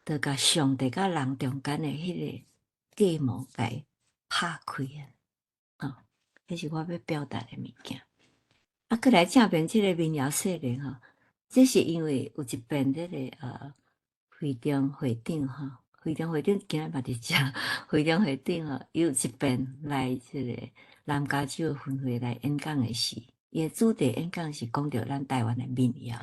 就共上帝佮人中間的彼个隔膜共拍開啊！吼，彼是我欲表達的物件。啊，閣來正面這個民謠系列吼，這是因為有一遍這個會長會長吼，會長會長今日嘛佇遮，會長會長吼，伊有一遍來這個南加州的分會來演講的時，伊的主題演講是講著咱台灣的民謠。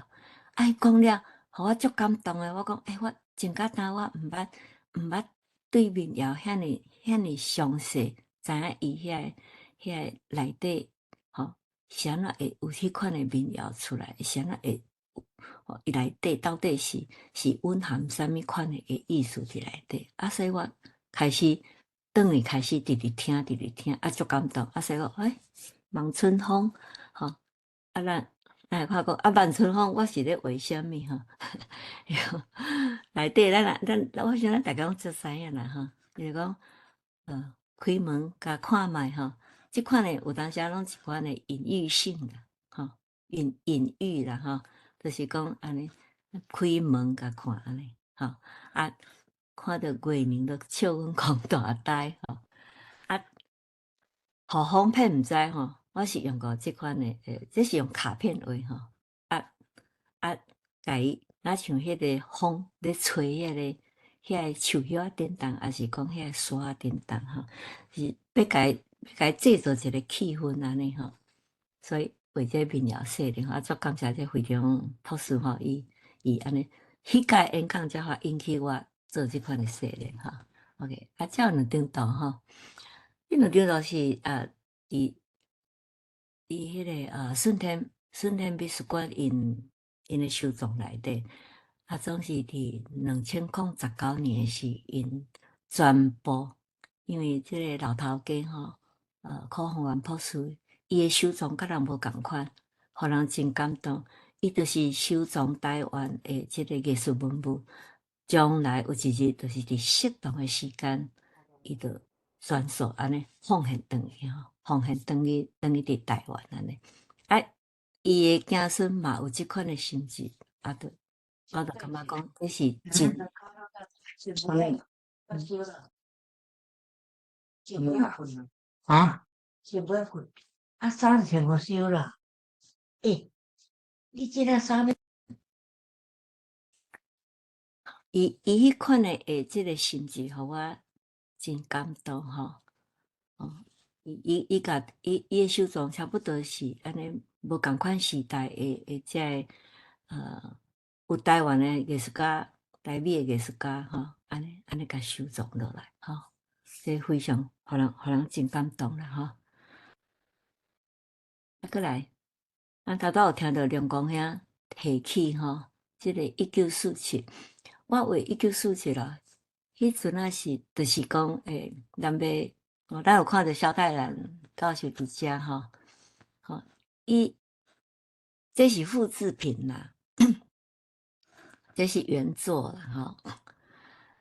啊，伊講了，予我足感動的。我講，欸，我真簡單，我毋捌對民謠遐爾遐爾詳細，知影伊遐個內底吼，是按怎會有彼款的民謠出來？是按怎會？伊內底到底是蘊含啥物款的意思佇內底？啊，所以我開始轉去開始直直聽，直直聽，啊，足感動。啊，所以我欸，望春風，吼，啊，咱會看講啊，望春風，我是咧畫啥物吼？內底咱咱，我想咱大家攏足知影啦吼。就是講，開門共看覓吼。這款的有當時攏一款的隱喻性啦，吼，隱喻啦，吼，就是講按呢，開門共看按呢，吼，啊，看著月娘都笑阮講大呆，吼，啊，予風騙毋知吼，我是用過這款的，這是用卡片畫吼，啊啊，共伊若像彼個風咧吹彼个樹葉仔振動，抑是講彼个沙仔振動吼，是欲共伊。共伊製造一個氣氛按呢吼，所以畫這民謠系列，啊，足感謝這會長博士吼，伊按呢，彼屆演講才會引起我做這款的系列吼。OK，啊，這有兩張圖吼，這兩張圖是啊，佇彼个順天美術館𪜶的收藏內底，啊，總是佇2019年時，𪜶全部因為這个老頭家吼。柯宏源博士，伊的收藏佮人無仝款，予人真感動。伊就是收藏台灣的這个藝術文物，將來有一日就是佇適當的時間，伊就全數按呢奉獻轉去吼，奉獻轉去佇台灣按呢。啊，伊的子孫嘛有這款的心志，啊，就我就感覺講這是真。啊？先欲睏，啊，衫穿予燒啦。欸，你這領衫欲？伊伊彼款的這个心志，予我真感動吼。哦，伊伊伊共伊伊的收藏差不多是按呢無仝款時代的這个有台灣的藝術家、台美的藝術家吼，按呢按呢共收藏落來吼，這非常予人真感動啦吼。啊，閣來，咱頭拄有聽著龍公兄提起吼，這个1947，我畫一九四七咯，彼陣仔是就是講咱欲，咱有看著蕭泰然教授佇遮吼，吼，伊這是複製品啦，這是原作啦吼。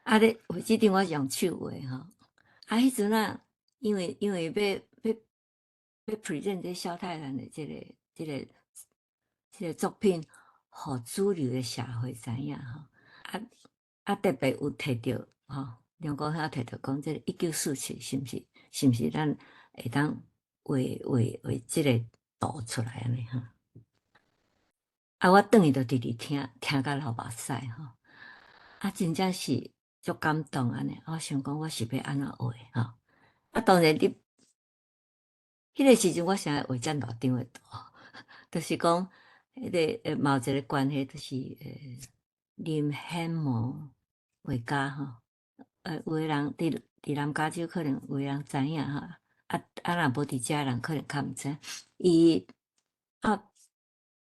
啊，咧畫這張我是用手畫吼，啊，彼陣仔因為欲 present 這蕭泰然的這個作品，予主流的社會知影吼，啊啊特別有提著吼，梁公兄提著講，這個一九四七是毋是咱會當畫畫畫這個圖出來按呢吼？啊，我轉去就直直聽，聽甲流目屎吼，啊，真正是足感動按呢。我想講我是欲按怎畫吼？啊，當然你彼個時陣我啥會畫遮大張的圖，就是講彼個嘛有一個關係，就是林顯模畫家吼，有的人佇南加州可能有的人知影吼，啊啊若無佇遮的人可能較毋知。伊啊，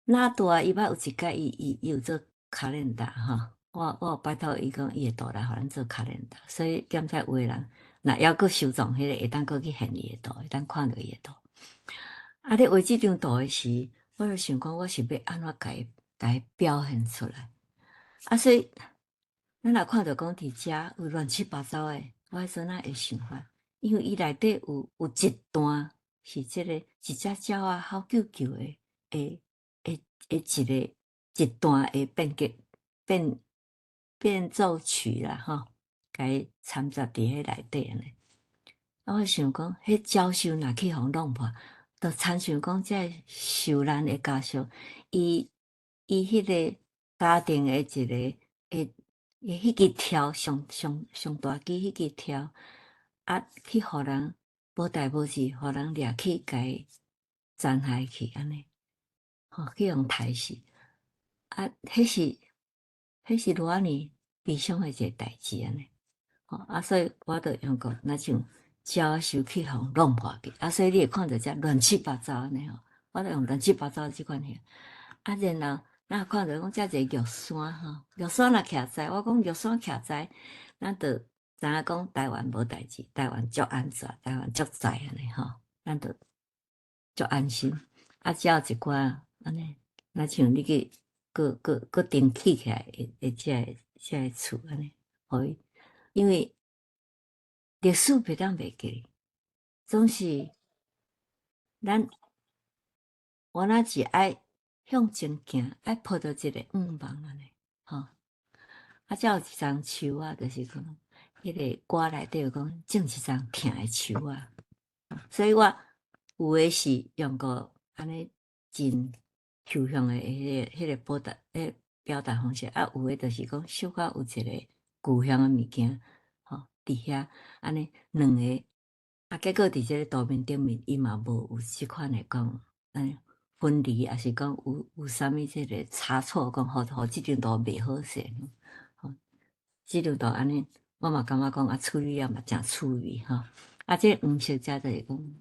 那大伊捌有一擺伊有做 calendar 吼，我有拜託伊講伊會倒來予咱做 calendar，所以檢查有的人若猶閣收藏彼個，會當閣去現伊的圖，會當看著伊的圖。啊，咧畫這張圖的時，我就想講，我是欲按怎共伊表現出來。啊，所以咱若看著講佇遮有亂七八糟的，我彼陣仔的想法，因為伊內底有一段是這個一隻鳥仔吼啾啾的一個一段的變革變變奏曲啦吼，共伊摻雜佇彼內底按呢。啊，我想講，彼鳥獸若去予弄破，就親像講這個受難的家屬，伊彼個家庭的一個的彼支柱上上上大支彼支柱，啊，去予人無代無誌，予人掠去共伊殘害去按呢，吼，去予刣死。啊，彼是偌爾悲傷的一個代誌按呢。吼，啊，所以我就用講，若像鳥獸去予弄破去，啊，所以你會看著遮亂七八糟按呢吼，我就用亂七八糟這款爾。啊，然後咱看著講遮一個玉山吼，玉山若徛在，我講玉山徛在，咱就知影講台灣無代誌，台灣足安全，台灣足在按呢吼，咱就足安心。啊，只有一寡按呢，若像你去閣閣閣重起起來的這個厝按呢，予伊，因為歷史袂當袂記，總是咱我若是愛向前行，愛抱著一個願望按呢，吼。啊，才有一叢樹仔，就是講，彼個歌內底有講種一叢疼的樹仔，所以我有的是用過按呢真抽象的彼個表達方式，啊，有的就是講小可有一個具象的物件，吼，佇遐按呢兩個，啊，結果佇這個圖面頂面，伊嘛無有這款的講，按呢分離，抑是講有啥物這個差錯，講予這張圖袂好勢，吼，這張圖按呢，我嘛感覺講啊，處理了嘛誠趣味吼，啊，這個黃色遮就是講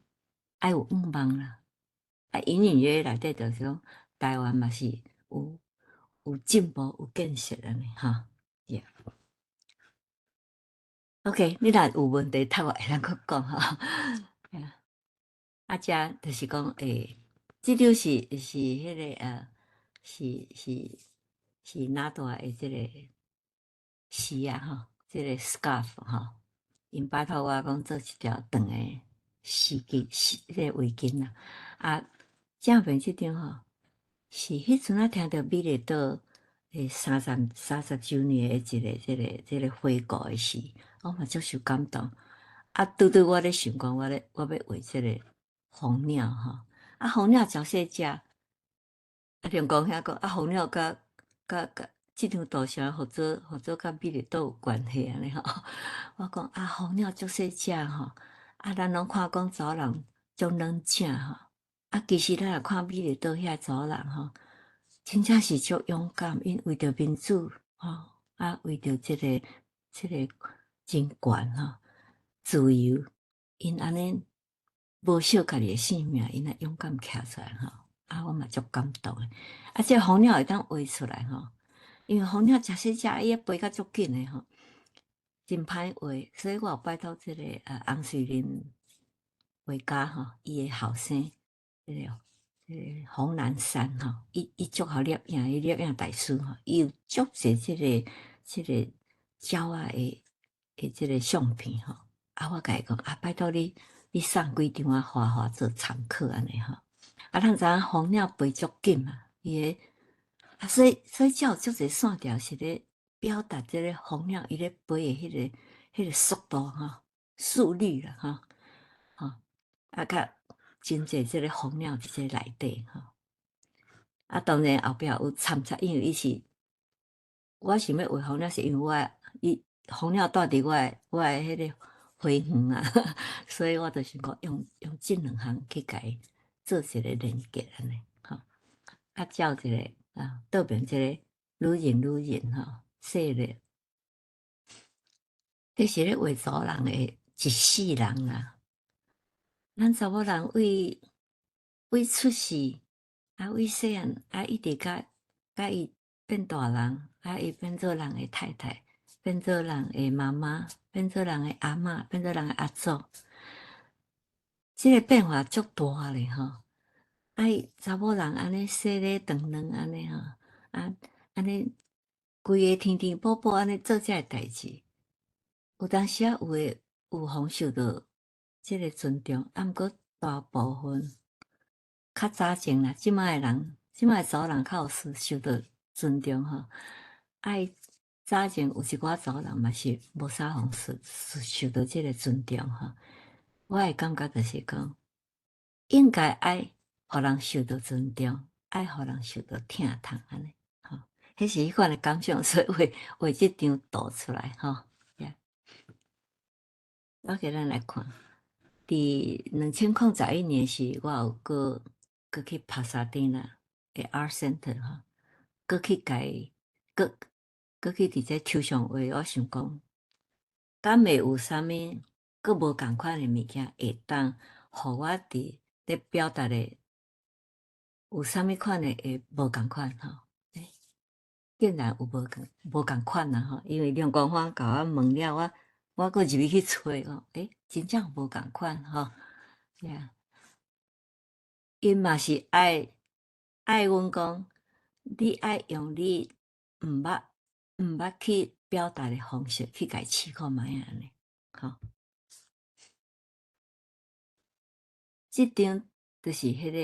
愛有願望啦，啊，隱隱約約內底就是講台灣嘛是有進步、有建設按呢吼。Yeah. OK，你若有問題，透我會當閣講吼。啊，遮就是講，這張是彼個是哪大的這個絲仔吼，這個 scarf 吼，𪜶拜託我講做一條長的絲巾，絲這個圍巾啦。啊，正面這張吼，是彼陣仔聽著美麗島30週年的一個這個回顧的時，我嘛足受感動。啊，拄拄我咧想講，我欲畫這個蜂鳥吼，啊，蜂鳥誠細隻，啊，龍公兄講，啊，蜂鳥佮佮佮這張圖像予做佮美麗島有關係按呢吼。我講啊，蜂鳥足細隻吼，啊，咱攏看講查某人足軟正吼，啊，其實咱若看美麗島遐查某人吼，真正是足勇敢，𪜶為著民主吼，啊，為著這個人權吼，自由，𪜶按呢無惜家己的性命，𪜶會勇敢徛出來吼，啊，我嘛足感動的。啊，這個蜂鳥會當畫出來吼，因為蜂鳥誠細隻，伊飛甲足緊的吼，真歹畫，所以我有拜託這個洪瑞麟畫家吼，伊的後生，這個洪南山吼，伊足好攝影，伊攝影大師吼，伊有足濟這個鳥仔的這個相片吼，啊，我共伊講啊，拜託你，你送幾張啊，予我做參考按呢吼。啊，咱知影蜂鳥飛足緊嘛，伊的啊，所以才有足濟線條是咧表達這個蜂鳥伊咧飛的彼個速度吼，速率啦吼，吼，啊，較真濟這個蜂鳥佇這內底吼。啊，當然後壁有摻雜，因為伊是我想欲畫蜂鳥，是因為我伊蜂鳥蹛佇我的彼個花園啊，所以我就想講用這兩項去共伊做一個連結按呢吼。啊，照一個啊，倒邊這個女人女人吼，細個，這是咧畫查某人的一世人啊。咱查某人為出世啊，為細漢啊，一直佮伊變大人，啊，伊變做人的太太，變做人的媽媽，變做人的阿嬤，變做人的阿祖。這個變化足大咧吼。啊，伊查某人按呢細咧長卵按呢吼，啊，按呢規个天天寶寶按呢做這个代誌，有當時仔有的有予受到這個尊重，啊，毋過大部分較早前啦，這擺的人，這擺的查某人較有受到尊重吼。啊，伊早前有一寡查某人嘛是無啥予受到這個尊重吼。我的感覺就是講，應該愛予人受到尊重，愛予人受到疼痛按呢吼。彼是彼款的感想，所以畫畫這張圖出來吼。我給咱來看，佇2011年時，我有閣去帕薩蒂納的 Art Center 吼，閣去共伊，閣去佇這抽象畫，我想講，敢會有啥物閣無仝款的物件會當予我佇咧表達的，有啥物款的會無仝款吼？欸，竟然有無仝款啊吼！因為梁光芳共我問了，我閣入去去揣講，欸，真正無仝款吼。Yeah，𪜶嘛是愛阮講，你愛用你毋捌去表達的方式去共伊試看覓按呢，吼。這張就是彼個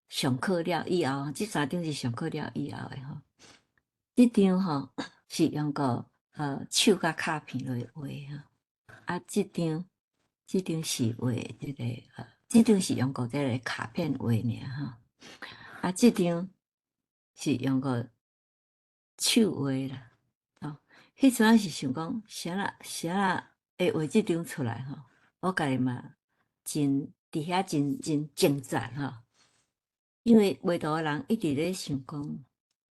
上課了以後，這三張是上課了以後的吼。這張吼是用個手佮卡片來畫吼。啊，這張是畫這個這張是用過這個卡片畫爾吼。啊，這張是用個手畫啦。吼，彼陣是想講，啥啦會畫這張出來吼？我家己嘛真佇遐真真掙扎吼，因為畫圖的人一直咧想講，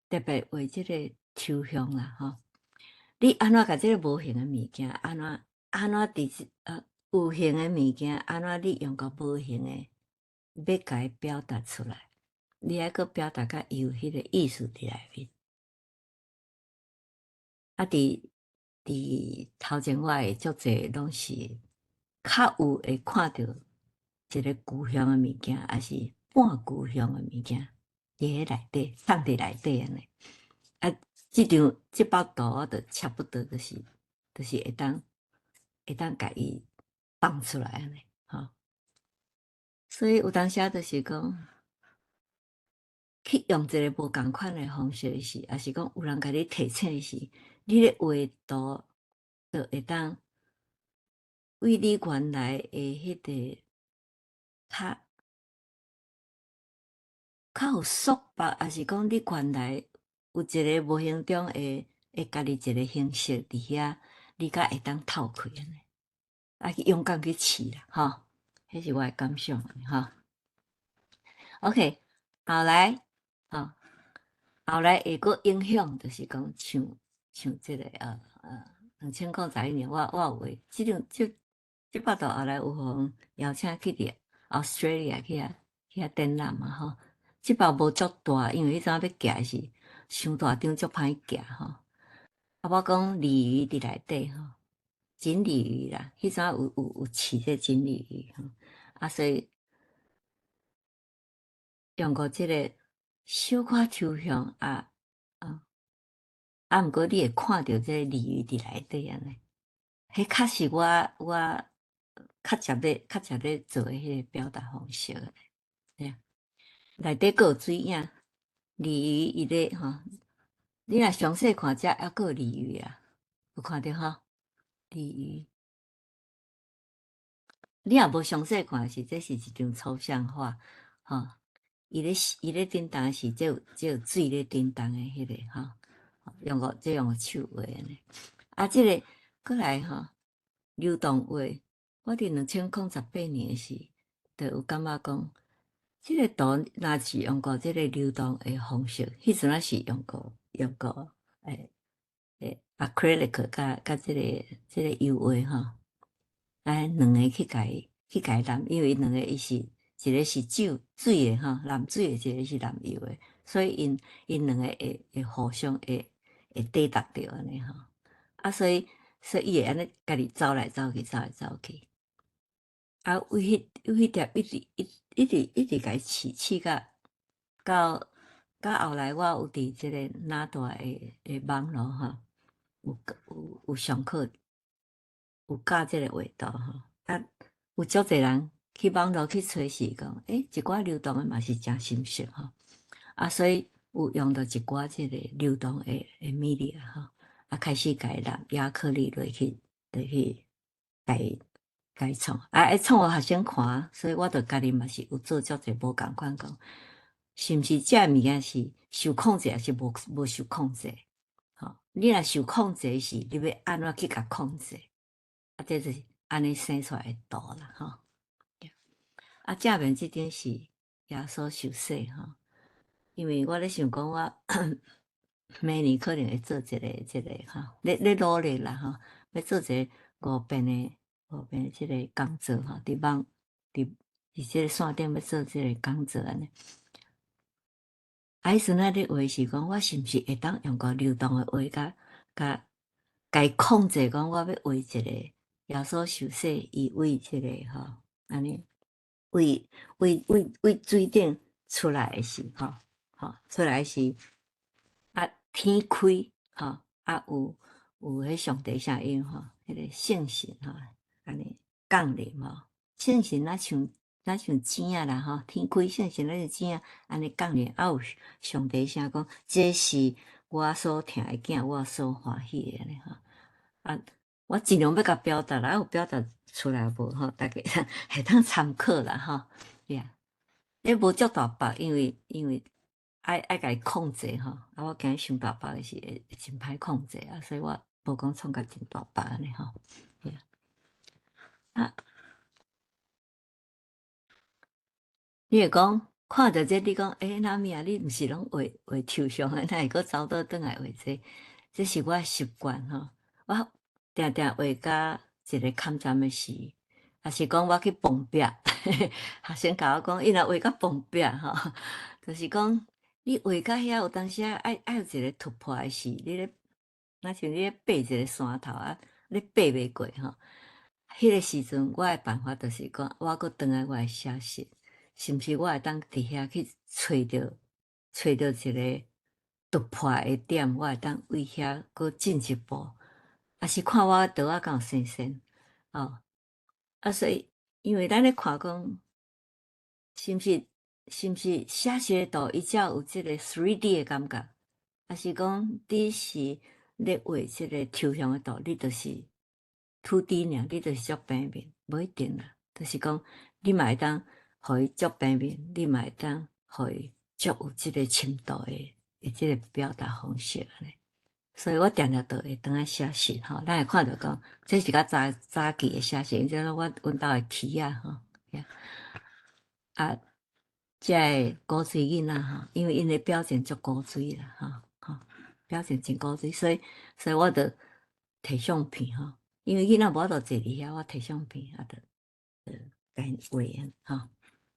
特別畫這個抽象啦吼。你按怎共這個無形的物件，按怎佇有形的物件，按怎你用個無形的，欲共伊表達出來？你愛閣表達甲伊有彼個意思佇內面。啊，佇頭前我會足濟攏是較有會看著一個具象的物件，抑是半具象的物件，佇彼內底，藏佇內底按呢。啊，這張這幅圖我就差不多就是會當共伊放出來按呢，吼。所以有當時就是講，去用一個無仝款的方式時，抑是講有人共你提醒時，你咧畫圖就會當為你原來的彼個較有束縛，抑是講你原來有一个無形中會家己一個形式佇遐，你才會當透氣按呢，啊去勇敢去試啦，吼，彼是我的感想吼。OK，後來，吼，後來會閣影響，就是講像這个2011年，我有畫，這張這這擺圖後來有予人邀請去佇 Australia 去遐展覽嘛吼。這擺無足大，因為彼陣欲寄是傷大張，足歹寄吼。啊，我講鯉魚佇內底吼，錦鯉魚啦，彼陣有飼這錦鯉魚吼，啊，所以用過這个小可抽象啊啊，啊，毋過你會看著這个鯉魚佇內底按呢，彼較是我較捷咧做的彼个表達方式。對啊，內底閣有水影，鯉魚伊咧吼，你若詳細看這猶閣有鯉魚啊，有看著吼？鯉魚，你若無詳細看是，這是一張抽象畫，吼。伊咧振動是這有水咧振動的彼个吼，用個手畫按呢。啊，這个閣來吼，流動畫，我佇2018年時，就有感覺講，這个圖若是用過這个流動的方式，彼陣仔是用過acrylic 佮這个油畫吼，啊兩个去共伊染，因為兩个伊是一个是水的吼，藍水的，一个是藍油的，所以𪜶兩个會互相會抵達著按呢吼。啊，所以伊會按呢家己走來走去，走來走去。啊，為彼粒一直一一直一直共伊試試甲到後來，我有佇這个哪大的網路吼，有上課，有教這个畫圖吼。啊，有足濟人去網路去揣是講，欸，一寡流動的嘛是誠心適吼。啊，所以有用著一寡這个流動的 media 吼，啊，開始共伊染亞克力落去，共伊創。啊，會創予學生看，所以我著家己嘛是有做足濟無仝款講，是毋是這个物件是受控制，抑是無受控制？吼，你若受控制時，你欲按怎去共控制？啊，這就是按呢生出來的圖啦，吼。啊，正面這張是耶穌受洗吼，因為我咧想講，我明年可能會做一个這个吼，咧努力啦吼，欲做一个五遍的這个講座吼，佇網佇這个線頂欲做這个講座按呢。啊，彼陣仔咧畫是講，我是毋是會當用個流動的畫，共伊控制，講我欲畫一個耶穌受洗，伊為這个吼，按呢，為水頂出來的時吼，吼出來時啊天開吼，啊有彼上帝聲音吼，彼个聖神吼，按呢降臨吼，聖神若像錢仔啦吼，天開聖神若像錢仔按呢降臨，啊有上帝聲講，這是我所疼的囝，我所歡喜的按呢吼，啊，我盡量欲共表達啦，啊有表達出來無吼？大家會當參考啦吼，呀，你無足大筆，因為愛共伊控制吼，啊，我驚傷大筆的時會真歹控制啊，所以我無講創甲真大筆按呢吼，啊，你會講看著這，你講欸，哪物啊？你毋是攏畫畫抽象的，哪會閣走倒轉來畫這？這是我的習慣吼，我定定畫甲一个坎站的時，抑是講我去碰壁，學生共我講，伊若畫甲碰壁吼，就是講你畫甲遐有當時啊，愛有一個突破的時，你咧，若像你咧爬一個山頭啊，你爬袂過吼，彼个時陣我的辦法就是講，我閣轉來我的寫實，是毋是我會當佇遐去揣著一個突破的點，我會當為遐閣進一步，抑是看我圖仔敢有新鮮，哦，啊，所以因為咱咧看講，是毋是寫實的圖，伊才有這個 3D 的感覺，抑是講你是咧畫這個抽象的圖，你就是 2D 爾，你就是足平面，無一定啦，就是講你嘛會當予伊足平面，你嘛會當予伊足有這個深度的。的這个表達方式按呢。所以我定定都會轉來寫實吼，咱會看著講，這是較早早期的寫實，這攏阮兜的起仔吼，啊，這个古錐囡仔吼，因為𪜶的表情足古錐啦，吼吼，表情真古錐，所以我就提相片吼，因為囡仔無法度坐佇遐，我提相片啊，就共𪜶畫吼，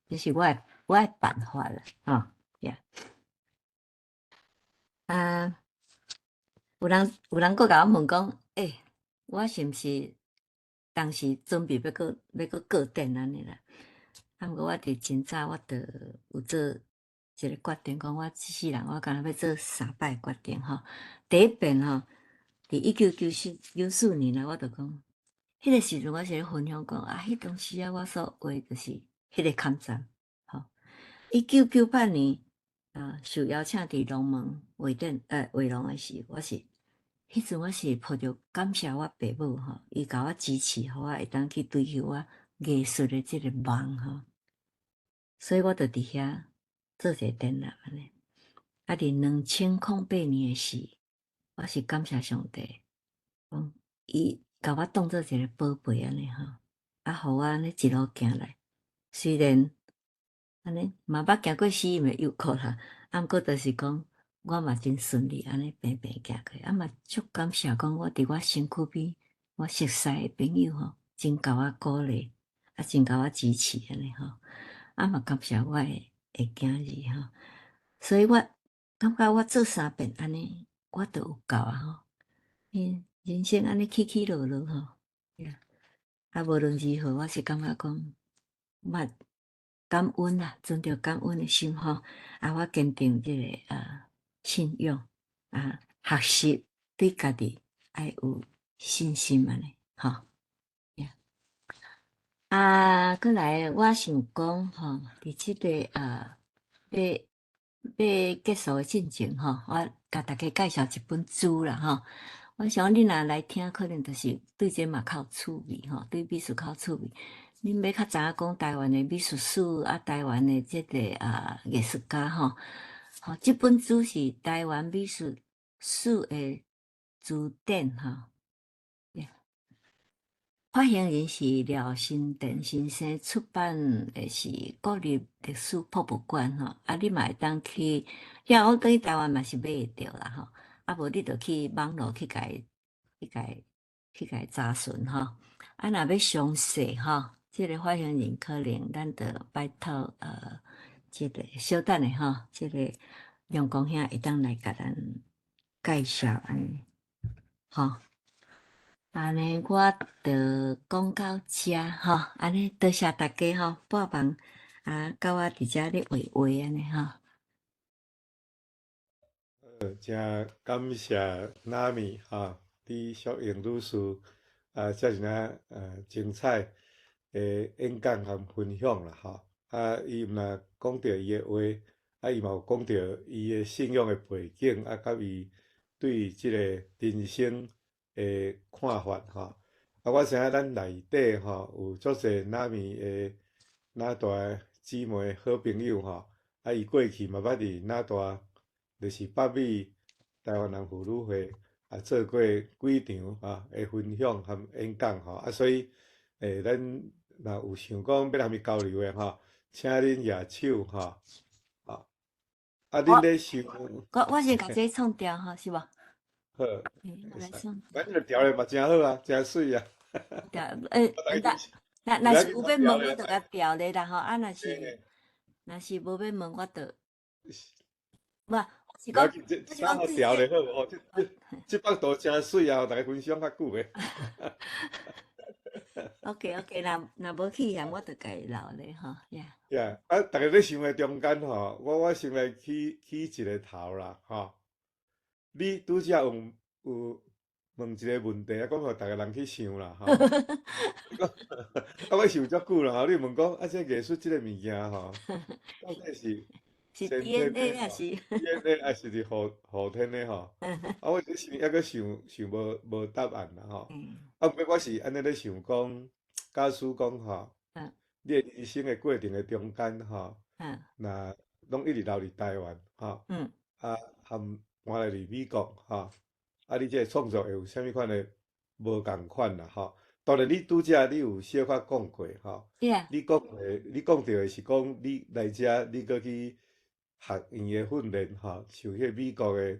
這是我的辦法啦，吼，呀，啊，有人閣共我問講，欸，我是毋是當時準備欲閣個展按呢啦？啊，毋過我佇真早我就有做一个決定，講我這世人我敢若欲做三擺決定吼。第一遍吼，佇1994年啊，我就講，彼个時陣我是咧分享講啊，彼當時啊，我所畫就是彼个抗戰吼。1998年啊，受邀請佇龍門畫展畫廊的時，我是彼陣我是抱著感謝我爸母吼，伊共我支持，予我會當去追求我藝術的這个夢吼，所以我就佇遐做一个展覽按呢。啊，佇2008年的時，我是感謝上帝，講伊共我當做一个寶貝按呢吼，啊，予我按呢一路行來。雖然按呢嘛捌行過死蔭的幽谷啦，啊，毋過就是講我嘛真順利按呢平平行過，啊嘛足感謝講我佇我身軀邊，我熟似的朋友吼，真共我鼓勵，啊，真共我支持按呢吼，啊嘛感謝我的囝兒吼，所以我感覺我做三遍按呢，我就有夠啊吼。人生按呢起起落落吼，啊無論如何，我是感覺講，嘛感恩啦，存著感恩的心吼，啊，我堅定這个信仰啊，學習對家己愛有信心按呢吼。啊，閣來我想講吼，佇這个欲欲結束的進前吼，我共大家介紹一本書啦吼。我想恁若來聽，可能就是對這嘛較有趣味吼，對美術較有趣味。恁欲較知影講台灣的美術史啊，台灣的這个藝術家吼。吼，這本書是台灣美術史的辭典吼。發行人是廖新田先生，出版的是國立歷史博物館吼。啊，你嘛會當去，遐我轉去台灣嘛是買會著啦吼。啊，無你就去網路去共伊查詢吼。啊，若欲詳細吼，這个發行人可能咱就拜託這个小等下吼，這个陽光兄會當來共咱介紹按呢，吼。按呢，我就講到遮吼，按呢多謝大家吼，幫忙啊，佮我佇遮咧畫畫按呢吼。真感謝娜米哈，李淑英女士啊，遮爾啊精彩的演講和分享啦吼。啊，伊毋但講著伊的話，啊，伊嘛有講著伊的信仰的背景，啊，佮伊對這个人生的看法吼。啊，我知影咱內底吼有足濟娜米的哪大姊妹好朋友吼，啊，伊過去嘛捌佇哪大，就是北美台灣人婦女會啊，做過幾場啊的分享和演講吼，啊，所以咱若有想講欲和伊交流的吼，請恁舉手吼，啊，啊，恁咧想，我先共這創掉吼，是無？好，反正調咧嘛誠好啊，誠媠啊。調，若是有欲問，我就共調咧啦吼，啊，若是無欲問，我就，無，是講，這三號調咧好無？這幅圖誠媠啊，大家分享較久的。 OK OK，若無去嫌，我就共伊留咧吼，呀。呀，啊，逐家咧想的中間吼，我先來起起一个頭啦，吼。你拄才有有問一个問題，啊，講予逐个人去想啦，吼。啊，我想足久啦，吼，你問講啊，這藝術這个物件吼，到底是是 DNA 還是 DNA 還是佇後天的吼？啊，我這想猶閣想想無答案啦，吼。啊，毋過我是按呢咧想講，假使講吼，你的人生的過程的中間吼，若攏一直留佇台灣吼，啊，含搬來佇美國吼，啊，你這個創作會有啥物款的無仝款啦吼？當然，你拄才你有小可講過吼，你講的，你講著的是講你來遮，你閣去學院的訓練吼，受彼個美國的佇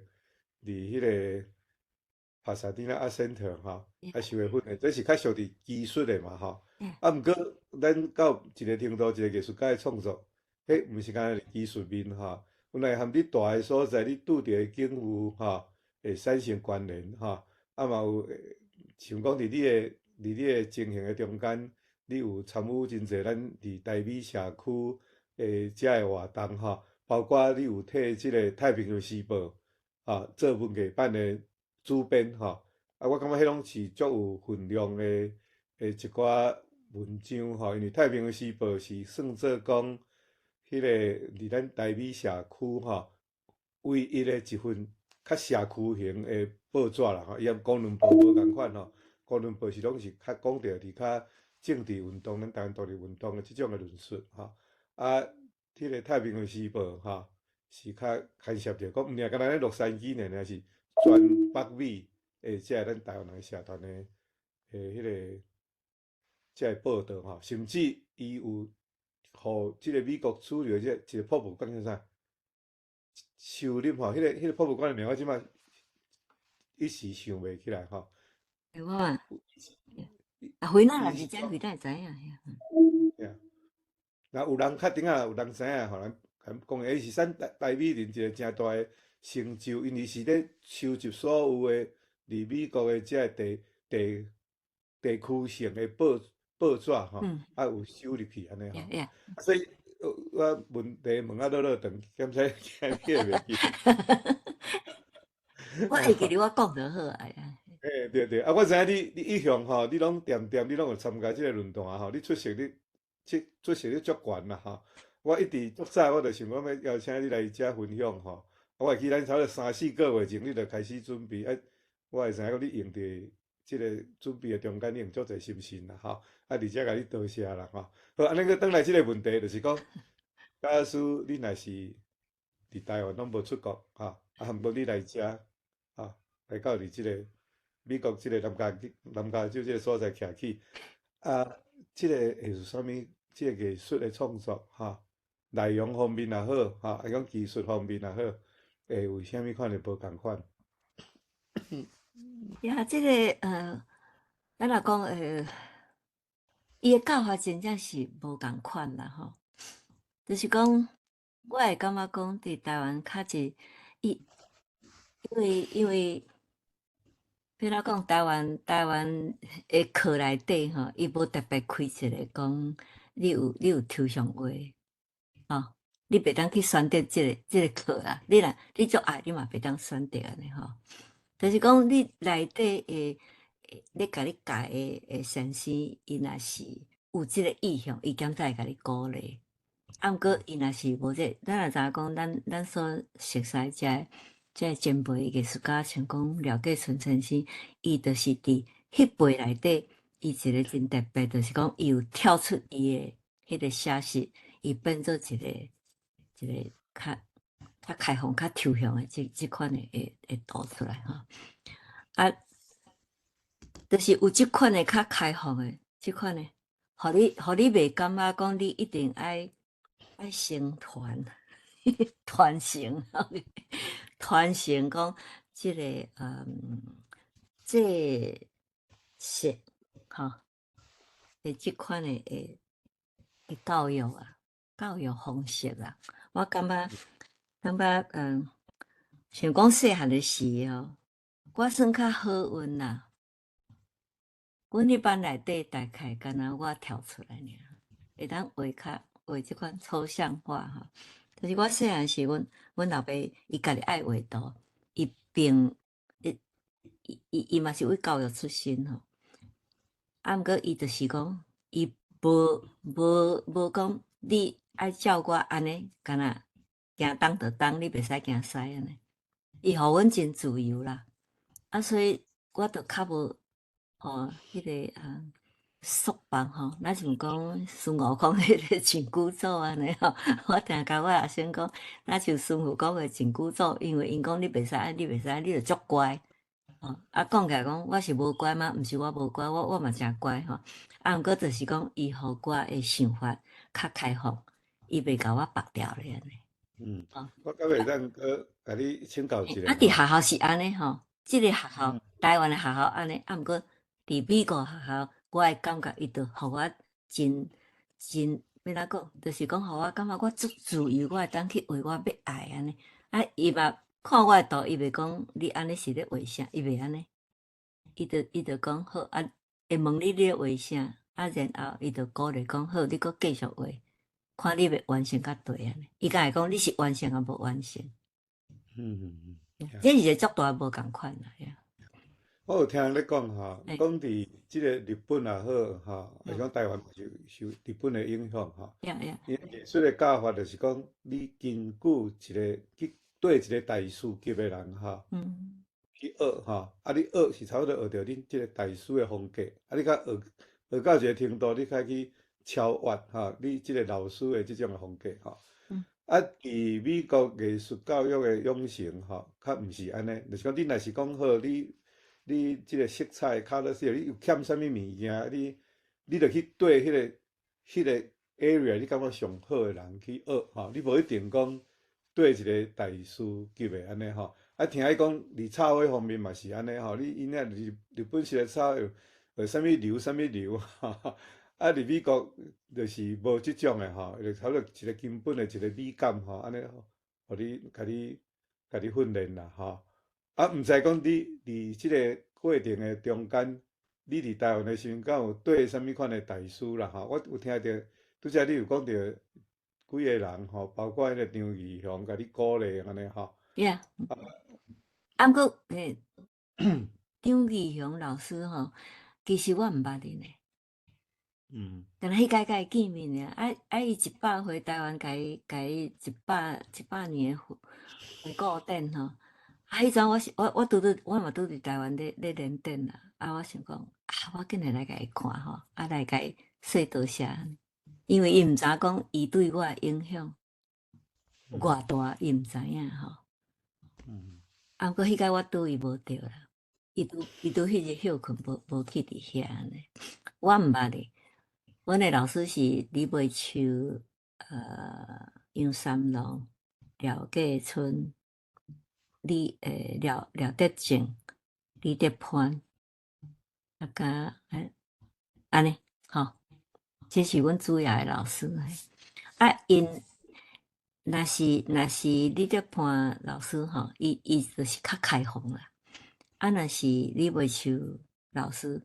彼個帕薩蒂納 Art Center 吼，啊受的訓練，這是較屬佇技術的嘛吼。啊，毋過咱到一個程度，一個藝術家的創作，彼毋是干焦技術面吼，原來含你蹛的所在，你拄著的境遇吼，會產生關聯吼。啊嘛有，像講佇你的情形的中間，你有參與真濟咱佇台美社區的遮的活動吼，包括你有替這個太平洋時報吼做文藝版的主編吼，啊，我感覺彼攏是足有分量的一寡文章吼，因為太平洋時報是算做講，彼個佇咱台美社區吼，唯一的一份較社區型的報紙啦吼，伊和公倫報無仝款吼，公倫報是攏是較講著佇較政治運動，咱台灣獨立運動的這種的論述吼。啊，彼個太平洋時報吼，是較牽涉著講，毋爾干焦咱洛杉磯爾爾是全北美的這個咱台灣人社團的彼個這個報導吼，甚至伊有予這個美國主流這個一個博物館叫啥？收入吼，彼個博物館的名我這擺一時想袂起來吼。我嘛，啊，回來若是這，回來會知影。對啊，若有人較頂仔有人知影，予咱咱講，伊是咱台美人一個誠大的成就，因為是咧收集所有的佇美國的這個地區性的報紙吼，啊有收入去按呢吼。所以我問題問啊落落長，兼且今日會袂記。我會記得我講就好啊。欸，對對，啊，我知影你一向吼，你攏恬恬，你攏有參加這個論壇吼，你出席率，出席率足懸啦吼。我一直足早我就想講欲邀請你來遮分享吼。我會記咱差不多三四個月前，你就開始準備，啊，我會知影講你用佇這個準備的中間，你用足濟心神啦吼。啊，而且共你多謝啦吼。好，按呢閣轉來這個問題，就是講，假使你若是佇台灣攏無出國吼，啊，毋過你來遮，吼，來到佇這個美國這個南加州這個所在徛起，啊，這個會有啥物？這個藝術的創作吼，內容方面也好，吼，啊講技術方面也好，會有啥物款的無仝款？呀，這個咱若講伊的教法真正是無仝款啦吼，就是講，我會感覺講，佇台灣較濟，伊因為，比如講台灣的課內底吼，伊無特別開一個講，你有抽象畫，吼，你袂當去選擇這個課啦。你若你足愛，你嘛袂當選擇按呢吼。就是講你內底的，咧共你教的先生，伊若是有這個意向，伊敢才會共你鼓勵。啊，毋過伊若是無這個，咱若知影講，咱所熟悉這個前輩藝術家，像講廖繼春先生，伊就是佇彼輩內底，伊一個真特別，就是講伊有跳出伊的彼個寫實，伊變做一個較開放、較抽象的這款的圖出來吼。啊，就是有這款的較開放的，這款的，予你袂感覺講你一定愛成團，團成，團成講這個這個色吼，的這款的教育啊，教育方式啊，我感覺，像講細漢的時哦，我算較好運啦。阮彼班內底大概敢若我跳出來爾，會當畫較畫這款抽象畫吼。就是我細漢時，阮老爸伊家己愛畫圖，伊並伊伊嘛是為教育出身吼。啊，毋過伊就是講，伊無講你愛照我按呢，敢若行東就東，你袂使行西按呢。伊予阮真自由啦，啊，所以我就較無吼彼個啊。束縛吼，若像講孫悟空彼個緊箍咒按呢吼，我定共我學生講，若像孫悟空的緊箍咒，因為𪜶講你袂使按，你袂使按，你就足乖。吼，啊，講起來講我是無乖嗎？毋是我無乖，我嘛誠乖吼。啊，毋過就是講伊予我的想法較開放，伊袂共我縛牢咧按呢。我敢會當閣共你請教一下。啊，佇學校是按呢吼，這个學校台灣的學校按呢，啊，毋過佇美國學校，我會感覺伊就予我真真欲按怎講，就是講予我感覺我足自由，我會當去畫我欲愛按呢。啊，伊嘛看我的圖，伊袂講你按呢是咧畫啥，伊袂按呢，伊就講好啊，會問你咧畫啥，啊，然後伊就鼓勵講好，你閣繼續畫，看你欲完成較濟按呢。伊敢會講你是完成抑無完成？這是一個足大無仝款啦。我有聽你講吼，講佇這个日本也好吼，抑是講台灣受日本的影響吼。伊藝術的教法就是講，你根據一个去對一个大師級的人吼，去學吼，啊，你學是差不多學著恁這个大師的風格，啊，你較學學到一个程度，你較去超越吼，你這个老師的這種的風格吼。啊，佇美國藝術教育的養成吼，較毋是按呢，就是講你若是講好，你這个色彩較落去，你有欠啥物物件，你著去對彼个 area，你感覺上好的人去學吼，你無一定講對一个大師級的按呢吼。啊，聽伊講，佇插畫方面嘛是按呢吼，你𪜶遐日本式的插畫有啥物流啥物流，啊，佇美國就是無這種的吼，就差不多一個根本的一個美感吼，按呢，予你共你共你訓練啦吼。啊，毋知講你佇這个過程的中間，你佇台灣的時陣，敢有對啥物款的大師啦吼？我有聽著，拄才你有講著幾个人吼，包括彼个張義雄共你鼓勵按呢吼。 Yeah，啊，毋過，欸，張義雄老師吼，其實我毋捌𪜶的。敢若彼擺共伊見面爾，啊啊！伊100歲台灣共伊共伊一百年的回顧展吼，啊！彼陣我是我我拄拄我嘛拄佇台灣咧聯展啦，啊！我想講啊，我緊會來共伊看吼，啊來共伊說多謝，因為伊毋知影講伊對我的影響偌大，伊毋知影吼。啊，毋過彼擺我拄伊無著啦，伊拄彼日歇睏無去佇遐按呢，我毋捌咧。阮的老師是李梅秋、楊三郎、廖繼春、李廖廖德正、李德潘，啊佮按呢吼，這是阮主要的老師。啊，𪜶若是李德潘老師吼，伊就是較開放啦。啊，若是李梅秋老師，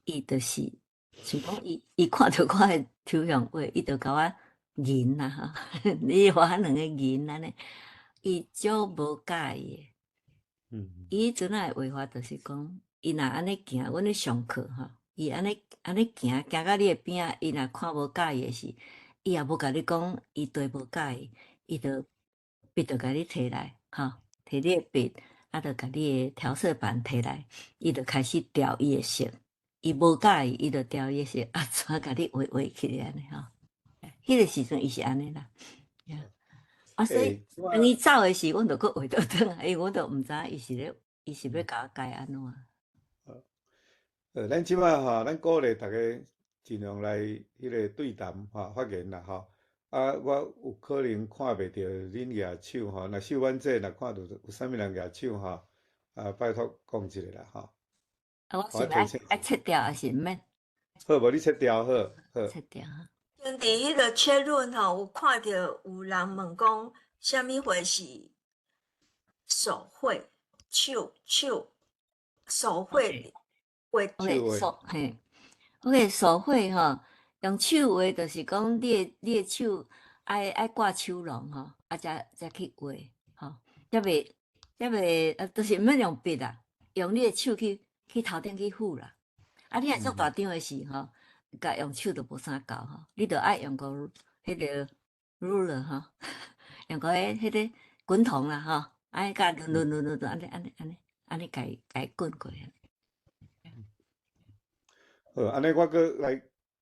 伊就是像講伊看著我的抽象畫，伊就共我吟啦吼，你畫兩个吟按呢，伊少無佮意的。伊彼陣仔的畫法就是講，伊若按呢行，阮咧上課吼，伊按呢按呢行，行到你的邊仔，伊若看無佮意的時，伊也無共你講，伊對無佮意，伊就筆就共你提來，吼，提你的筆，啊，就共你的調色板提來，伊就開始調伊的色。伊無佮意，伊就調伊的色，啊，怎共你畫畫起來按呢吼？彼个時陣伊是按呢啦，啊，所以當伊走的時，阮就閣畫倒轉來，因為阮就毋知影伊是欲共我改按怎。咱這擺吼，咱鼓勵逐家盡量來彼个對談吼發言啦吼。啊，我有可能看袂著恁舉手吼，若秀婉姐若看著有啥物人舉手吼，啊，拜託講一下啦吼。啊，我是愛切掉抑是毋免？好，無你切掉好，好。切掉。先佇彼个切論吼，有看著有人問講，啥物貨是手繪？手手繪畫。 OK，手嘿，OK，手繪吼，用手畫就是講你的手愛掛手籠吼，啊，才去畫吼，才袂，啊，就是毋免用筆啦，用你的手去頭頂去糊啦。啊，你若足大張的時吼，共用手就無啥夠吼，你著愛用個彼个 ruler 吼，用個彼个滾筒啦吼，愛共攄攄攄攄攄，按呢按呢按呢按呢共伊滾過。好，按呢我閣來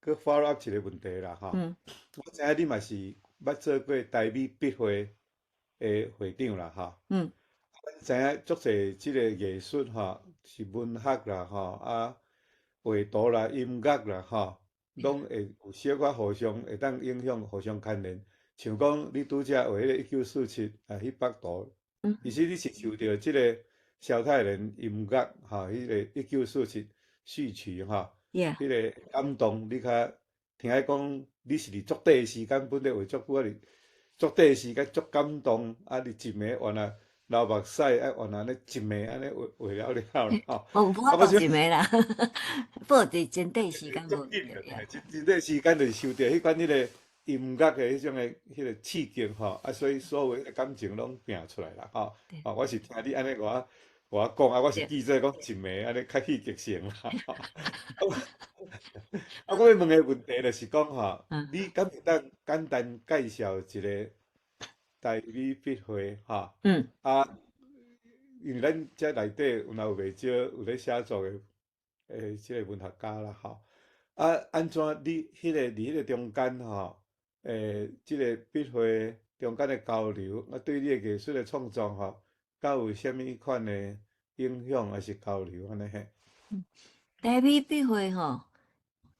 閣 follow up 一个問題啦，吼。我知影你嘛是捌做過台美筆會的會長啦，吼。阮知影足濟這個藝術吼，是文學啦，吼，啊，畫圖啦、音樂啦，吼，攏會有小可互相會當影響、互相牽連。像講你拄則畫彼個1947啊，彼幅圖，其實你是受著這個蕭泰然音樂吼，彼個一九四七序曲吼，彼個感動，你較聽伊講，你是佇足短的時間，本來畫足久，啊佇足短的時間足感動，啊，佇一暝原來流目屎，啊，原來按呢一暝按呢畫畫了了啦吼。我無法度一暝啦，不過佇真短時間無。真短時間就是受著彼款彼個音樂的彼種的彼個刺激吼，啊，所以所有的感情攏拼出來啦吼。吼，我是聽你按呢共我講啊，我是記者講一暝按呢較戲劇性啦。啊，我欲問的問題就是講吼，你敢會當簡單介紹一个台美筆會吼？啊，因為咱這內底有若有袂少有咧寫作的這个文學家啦吼。啊，按怎你彼个佇彼个中間吼，這个筆會中間的交流，啊，對你的藝術的創作吼，敢有啥物款的影響，抑是交流按呢嘿？台美筆會吼，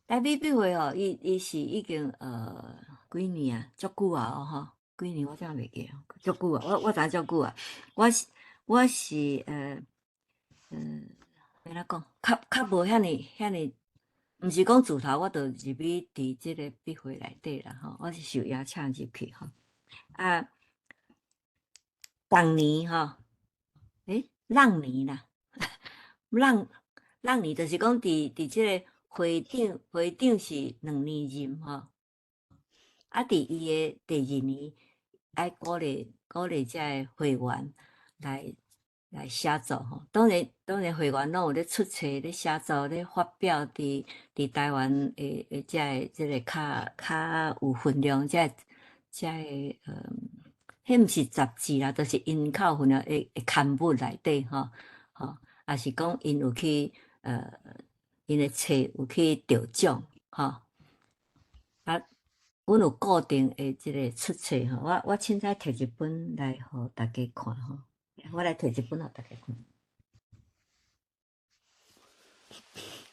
台美筆會吼，伊是已經幾年啊，足久啊吼，幾年我真袂記，足久啊，我知影足久啊，我是按怎講，較無遐爾遐爾，毋是講自頭我就入去佇這個筆會內底啦吼，我是受邀請入去吼，啊，當年吼，閬年啦，閬閬年就是講佇這個會長是兩年任吼，啊，佇伊的第二年愛鼓勵這个會員來寫作吼。當然會員攏有咧出冊、咧寫作、咧發表佇台灣的這个較有分量，這个，彼毋是雜誌啦，就是𪜶較有分量的刊物內底吼，吼，抑是講𪜶有去𪜶的冊有去得獎吼。啊，阮有固定的這个出冊吼，我凊彩提一本來予大家看吼，我來提一本予大家看。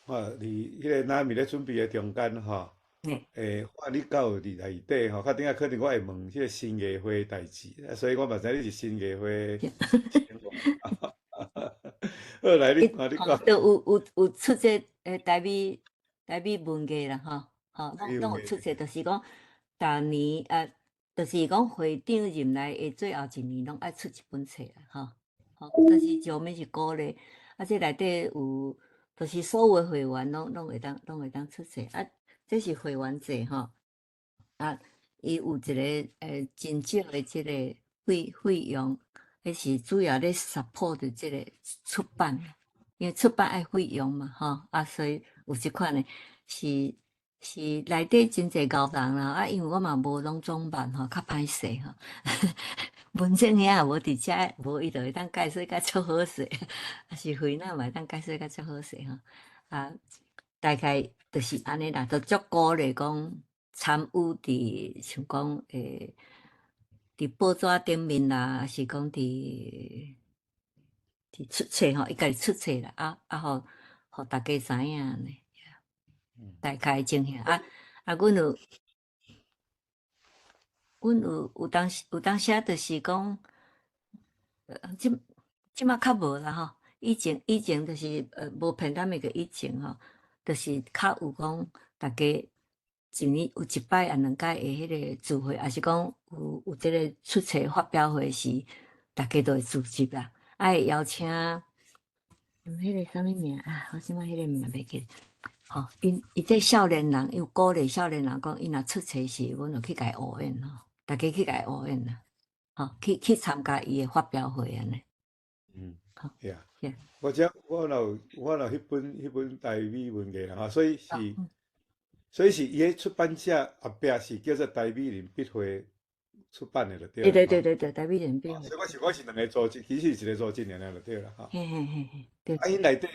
啊，佇彼个那咪咧準備的中間吼，看你敢有佇內底吼，較頂下可能我會問彼個新藝會的代誌，啊，所以我嘛知你是新藝會的成員。好，來你看你講。就有出這台美文藝啦吼，吼，攏有出冊，就是講逐年啊，就是講會長任內的最後一年，攏愛出一本冊啦，吼，吼，就是上面是鼓勵，啊，這內底有，就是所有的會員攏會當出冊，啊，這是會員制吼，啊，伊有一个真少的這个費用，彼是主要咧 support 這个出版，因為出版愛費用嘛，吼，啊，所以有這款的，是內底真濟𠢕人啦，啊，因為我嘛無攏總捌吼，較歹勢吼。文正兄也無佇遮，無伊就會當解說甲足好勢，啊是惠娜嘛會當解說甲足好勢吼。啊，大概就是按呢啦，就足鼓勵講參與佇像講佇報紙頂面啦，抑是講佇出冊吼，伊家己出冊啦，啊啊，予大家知影按呢。大概情形啊啊，阮有當時就是講，這馬較無啦吼。以前就是無 pandemic 以前吼，就是較有講大家一年有一擺啊兩擺的彼个聚會，抑是講有這个出冊發表會時，大家都會聚集啦，啊會邀請，彼个啥物名啊？我這馬彼个名袂記。吼，𪜶這少年人，伊有鼓勵少年人講，伊若出冊時，阮就去共伊後援吼，大家去共伊後援啦，吼，去參加伊的發表會按呢。好， Yeah，我這我若有彼本台美文藝啦，吼，所以是伊个出版社後壁是叫做台美人筆會出版的就對。對對對對對，台美人筆會。所以我是兩個組織，其實是一個組織爾爾就對啦，吼。嘿嘿嘿嘿，對。啊，𪜶內底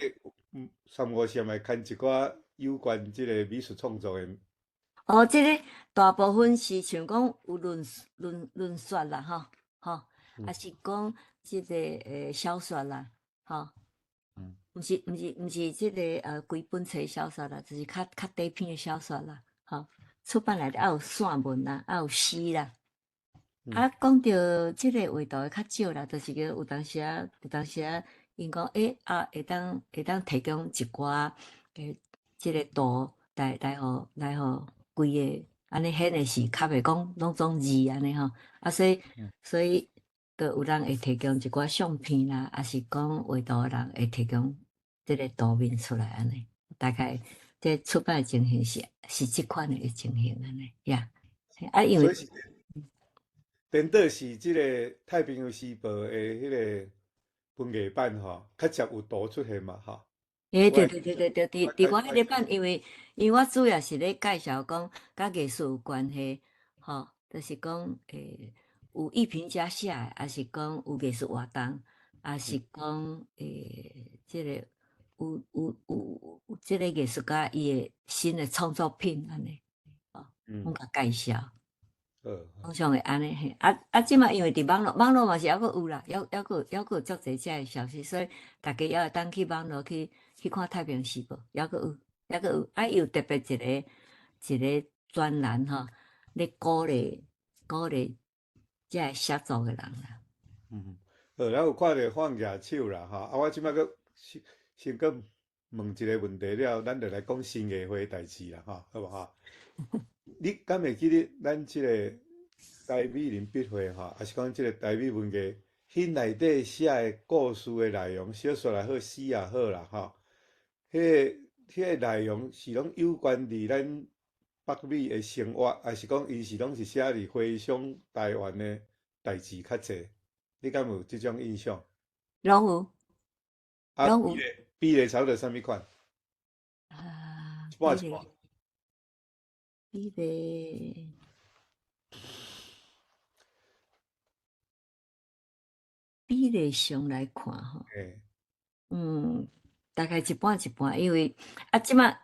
三五時嘛會牽一寡有關這个美術創作的。哦，這个大部分是像講有論說啦，吼吼，抑是講這个小說啦，吼，毋是這个規本冊小說啦，就是較短篇的小說啦，吼，出版內底猶有散文啦，猶有詩啦。啊，講著這个畫圖的較少啦，就是講有當時仔，𪜶講啊，會當提供一寡這个圖來予規個按呢顯的是較袂講攏總字按呢吼，啊所以就有人會提供一寡相片啦，抑是講畫圖的人會提供這个圖面出來按呢，大概這出版的情形是這款的情形按呢，呀，啊因為。顛倒是這个太平洋時報的彼个文藝版吼，較捷有圖出現嘛吼。對對對對對，佇我彼个版，因為我主要是咧介紹講佮藝術有關係，吼，就是講有藝評家寫的，抑是講有藝術活動，抑是講這个有這个藝術家伊的新的創作品按呢，吼，攏共介紹。通常會按呢嘿，啊，這馬因為佇網路，網路嘛是猶閣有啦，猶閣有足濟遮的消息，所以大家猶會當去網路去看《太平洋時報》，猶閣有，猶閣有，啊，伊有特別一個專欄吼，咧鼓勵遮个寫作的人啦。嗯，好，咱有看著放舉手啦，吼，啊，我這擺閣先閣問一个問題了，咱就來講新藝會的代誌啦，吼，好無吼？你敢會記得咱這个台美人筆會吼，抑是講這个台美文藝，彼內底寫的故事的內容，小說也好，詩也好啦，吼，彼个內容是攏有關佇咱北美的生活，抑是講伊是攏是寫佇回想台灣的代誌較濟？你敢有這種印象？攏有。啊，攏有。比例差不多啥物款？啊，一半一半。比例上來看吼，大概一半一半，因為啊，這馬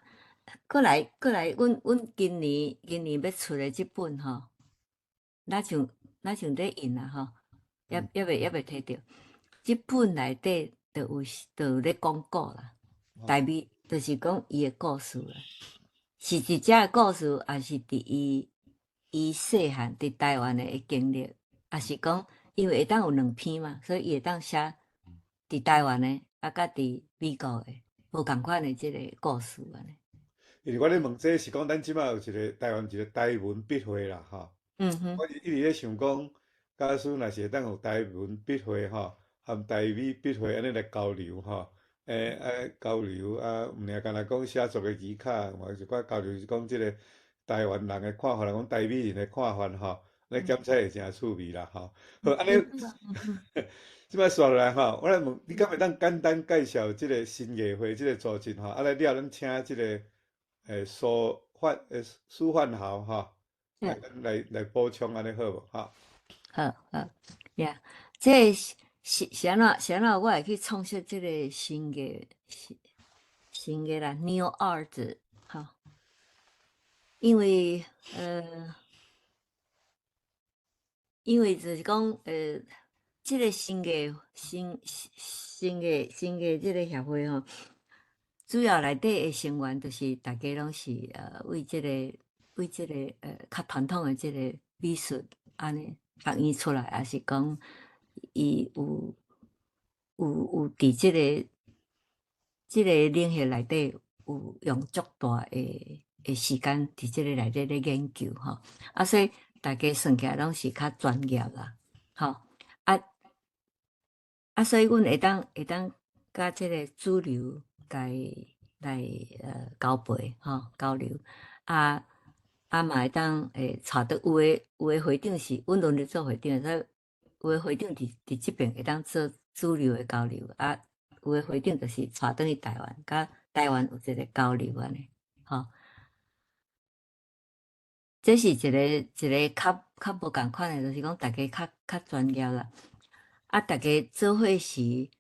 過來，阮今年欲出的這本吼，若像咧印啊吼，猶未提著，這本內底就有咧講古啦，台美就是講伊的故事啦，是佇遮的故事，抑是佇伊細漢佇台灣的經歷，抑是講因為會當有兩篇嘛，所以伊會當寫佇台灣的，啊，佮佇美國的無仝款的這个故事按呢。因為我咧問這是講，咱這馬有一个台灣一个台文筆會啦，吼。我一直咧想講，假使若是會當有台文筆會吼，含台美筆會按呢來交流吼，交流啊，毋爾干焦講寫作的技巧，嘛有一寡交流是講這个台灣人的看法，講台美人的看法吼，按呢檢測會誠趣味啦，吼。好，按呢，這擺紲落來吼，我來問你，敢會當簡單介紹這个新藝會這个組織吼？啊，來了，咱請這个蘇范豪吼，來補充按呢好無？吼。好好呀，這是按怎我會去創設這个新藝啦，New Art，吼，因為就是講，這个新藝這个協會吼，主要內底的成員就是大家攏是為這個較傳統的這个美術按呢學院出來，抑是講伊有佇這個領域內底有用足大的時間佇這个內底咧研究吼，啊，所以大家算起來攏是較專業啦，吼，啊，所以阮會當佮這个主流來交陪吼交流，啊嘛會當帶著有的會長是阮輪流做會長，所以有的會長佇這爿會當做主流的交流，啊，有的會長就是帶轉去台灣，佮台灣有一個交流按呢，吼。這是一個較無仝款的，就是講大家較專業啦。啊，大家做伙時，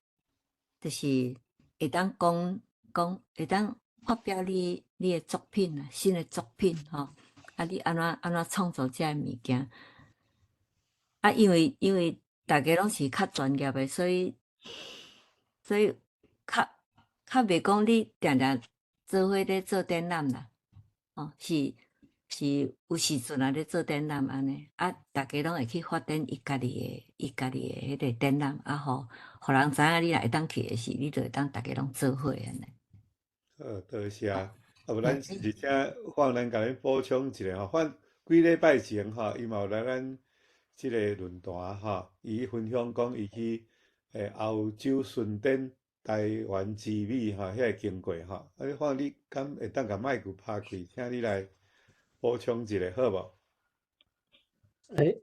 就是會當講講，會當發表你你的作品啊，新的作品吼，啊，你按怎按怎創作這个物件？啊，因為大家攏是較專業的，所以較袂講你定定做伙咧做展覽啦，哦，是有時陣啊咧做展覽按呢，啊，大家攏會去發展伊家己的彼个展覽，啊，予人知影你若會當去的時，你就會當逐家攏做伙按呢。好，多謝。啊，無咱而且放咱共恁補充一下吼，反幾禮拜前吼，伊嘛有來咱這个論壇吼，伊分享講伊去歐洲巡展台灣之美吼，遐個經過吼。啊，你看你敢會當共麥克拍開，請你來補充一下，好無？欸，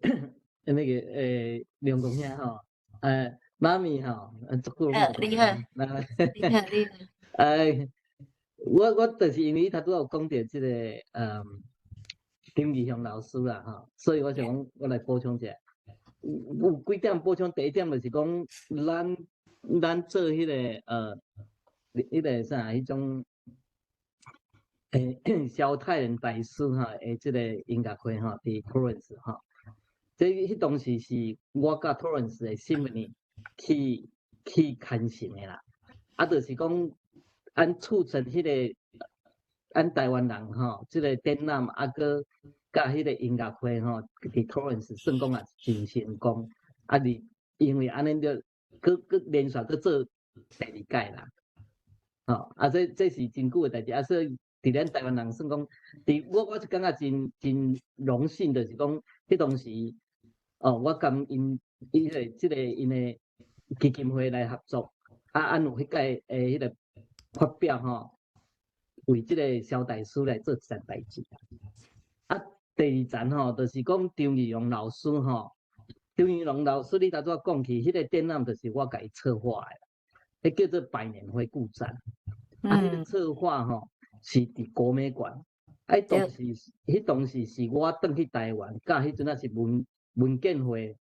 那個梁公兄吼，媽咪吼，足久好，你好，你好，你好。欸，我就是因為頭拄仔有講著這個，丁義雄老師啦吼，所以我想講，我來補充一下。有幾點補充，第一點就是講，咱做彼個彼個啥，彼種蕭泰仁大師吼，的這個音樂會吼，佇 Torrance 吼，這彼當時是我佮 Torrance 的 Symphony 去牽成的啦。啊，就是講，按促成彼個按台灣人吼，這個展覽啊，閣佮彼個音樂會吼，佇 Torrance 算講也真成功。啊，你因為按呢就閣連續閣做第二屆啦。吼，啊，這是真久的代誌，啊，所以佇咱台灣人算講，佇我是感覺真榮幸，就是講，彼當時，哦，我佮𪜶伊個這個𪜶的基金會來合作，啊，按有彼屆的彼個發表吼，為這個蕭大師來做一件代誌。啊，第二層吼，就是講張義榮老師吼，張義榮老師，你頭拄仔講起，彼個展覽就是我共伊策劃的，彼叫做百年回顧展。啊，彼個策劃吼是佇國美館，啊，彼當時是我轉去台灣，佮彼陣仔是文建會，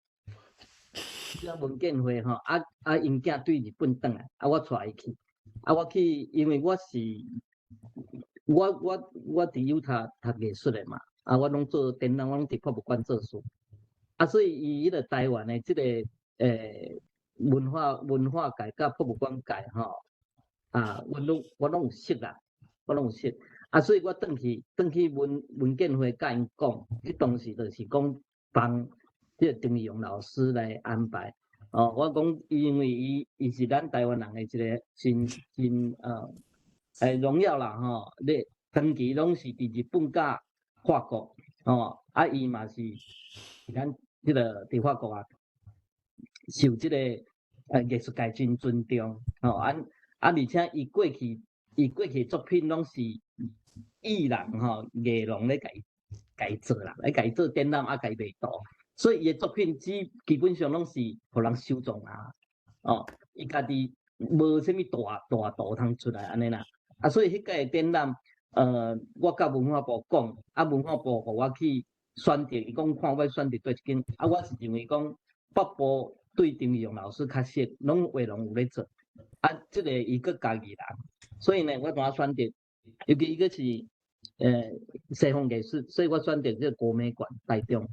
文建會吼，啊啊，𪜶囝對日本轉來，啊，我帶伊去，啊，我去，因為我是我佇猶他讀藝術的嘛，啊，我攏做展覽，我攏佇博物館做事，啊，所以伊彼個台灣的這個文化界佮博物館界吼，啊，我攏有識啦，我攏有識，啊，所以我轉去文建會佮𪜶講，彼當時就是講幫這個張義榮老師來安排，哦，我講因為伊是咱台灣人的一個真榮耀啦吼，你長期攏是佇日本佮法國，吼，啊伊嘛是咱彼個佇法國啊，受這個藝術界真尊重，吼，啊啊而且伊過去作品攏是藝人吼藝廊咧共伊做啦，咧共伊做展覽啊，共伊賣圖，所以伊的作品基本上攏是予人收藏啊，哦，伊家己無啥物大圖通出來按呢啦，啊，所以彼屆展覽，我佮文化部講，啊，文化部予我去選擇，伊講看我欲選擇佗一間，啊，我是認為講北部對張義榮老師較熟，攏畫廊有咧做，啊，這個伊閣家己人，所以呢，我怎選擇，尤其伊閣是西方藝術，所以我選擇這個國美館台中，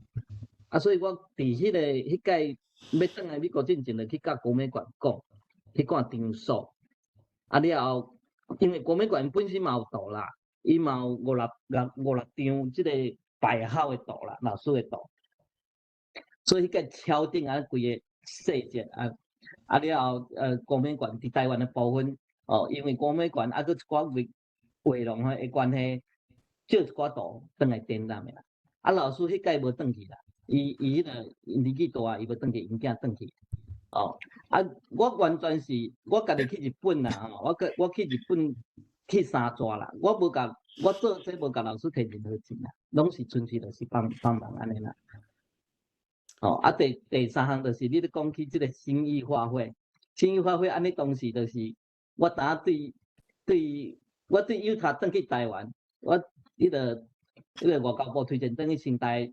啊，所以我佇彼屆欲轉來美國進前，就去佮國美館講，去看場所，啊了後，因為國美館本身嘛有圖啦，伊嘛有五六張這個白好的圖啦，老師的圖，所以彼個敲定啊，規個細節啊，啊了後，國美館佇台灣的部分，哦，因為國美館啊，閣一寡畫廊的關係，借一寡圖轉來展覽的啦。啊，老師彼屆無轉去啦，伊彼個年紀大，伊無轉去，𪜶囝轉去。哦，啊，我完全是我家己去日本啦，吼，我去日本去三逝啦，我無共我做這無共老師提任何錢啦，攏是純粹就是幫幫忙按呢啦。哦，啊，第三項就是你咧講起這個新意畫會，新意畫會按呢當時就是我當對猶他轉去台灣，我彼個外交部推薦轉去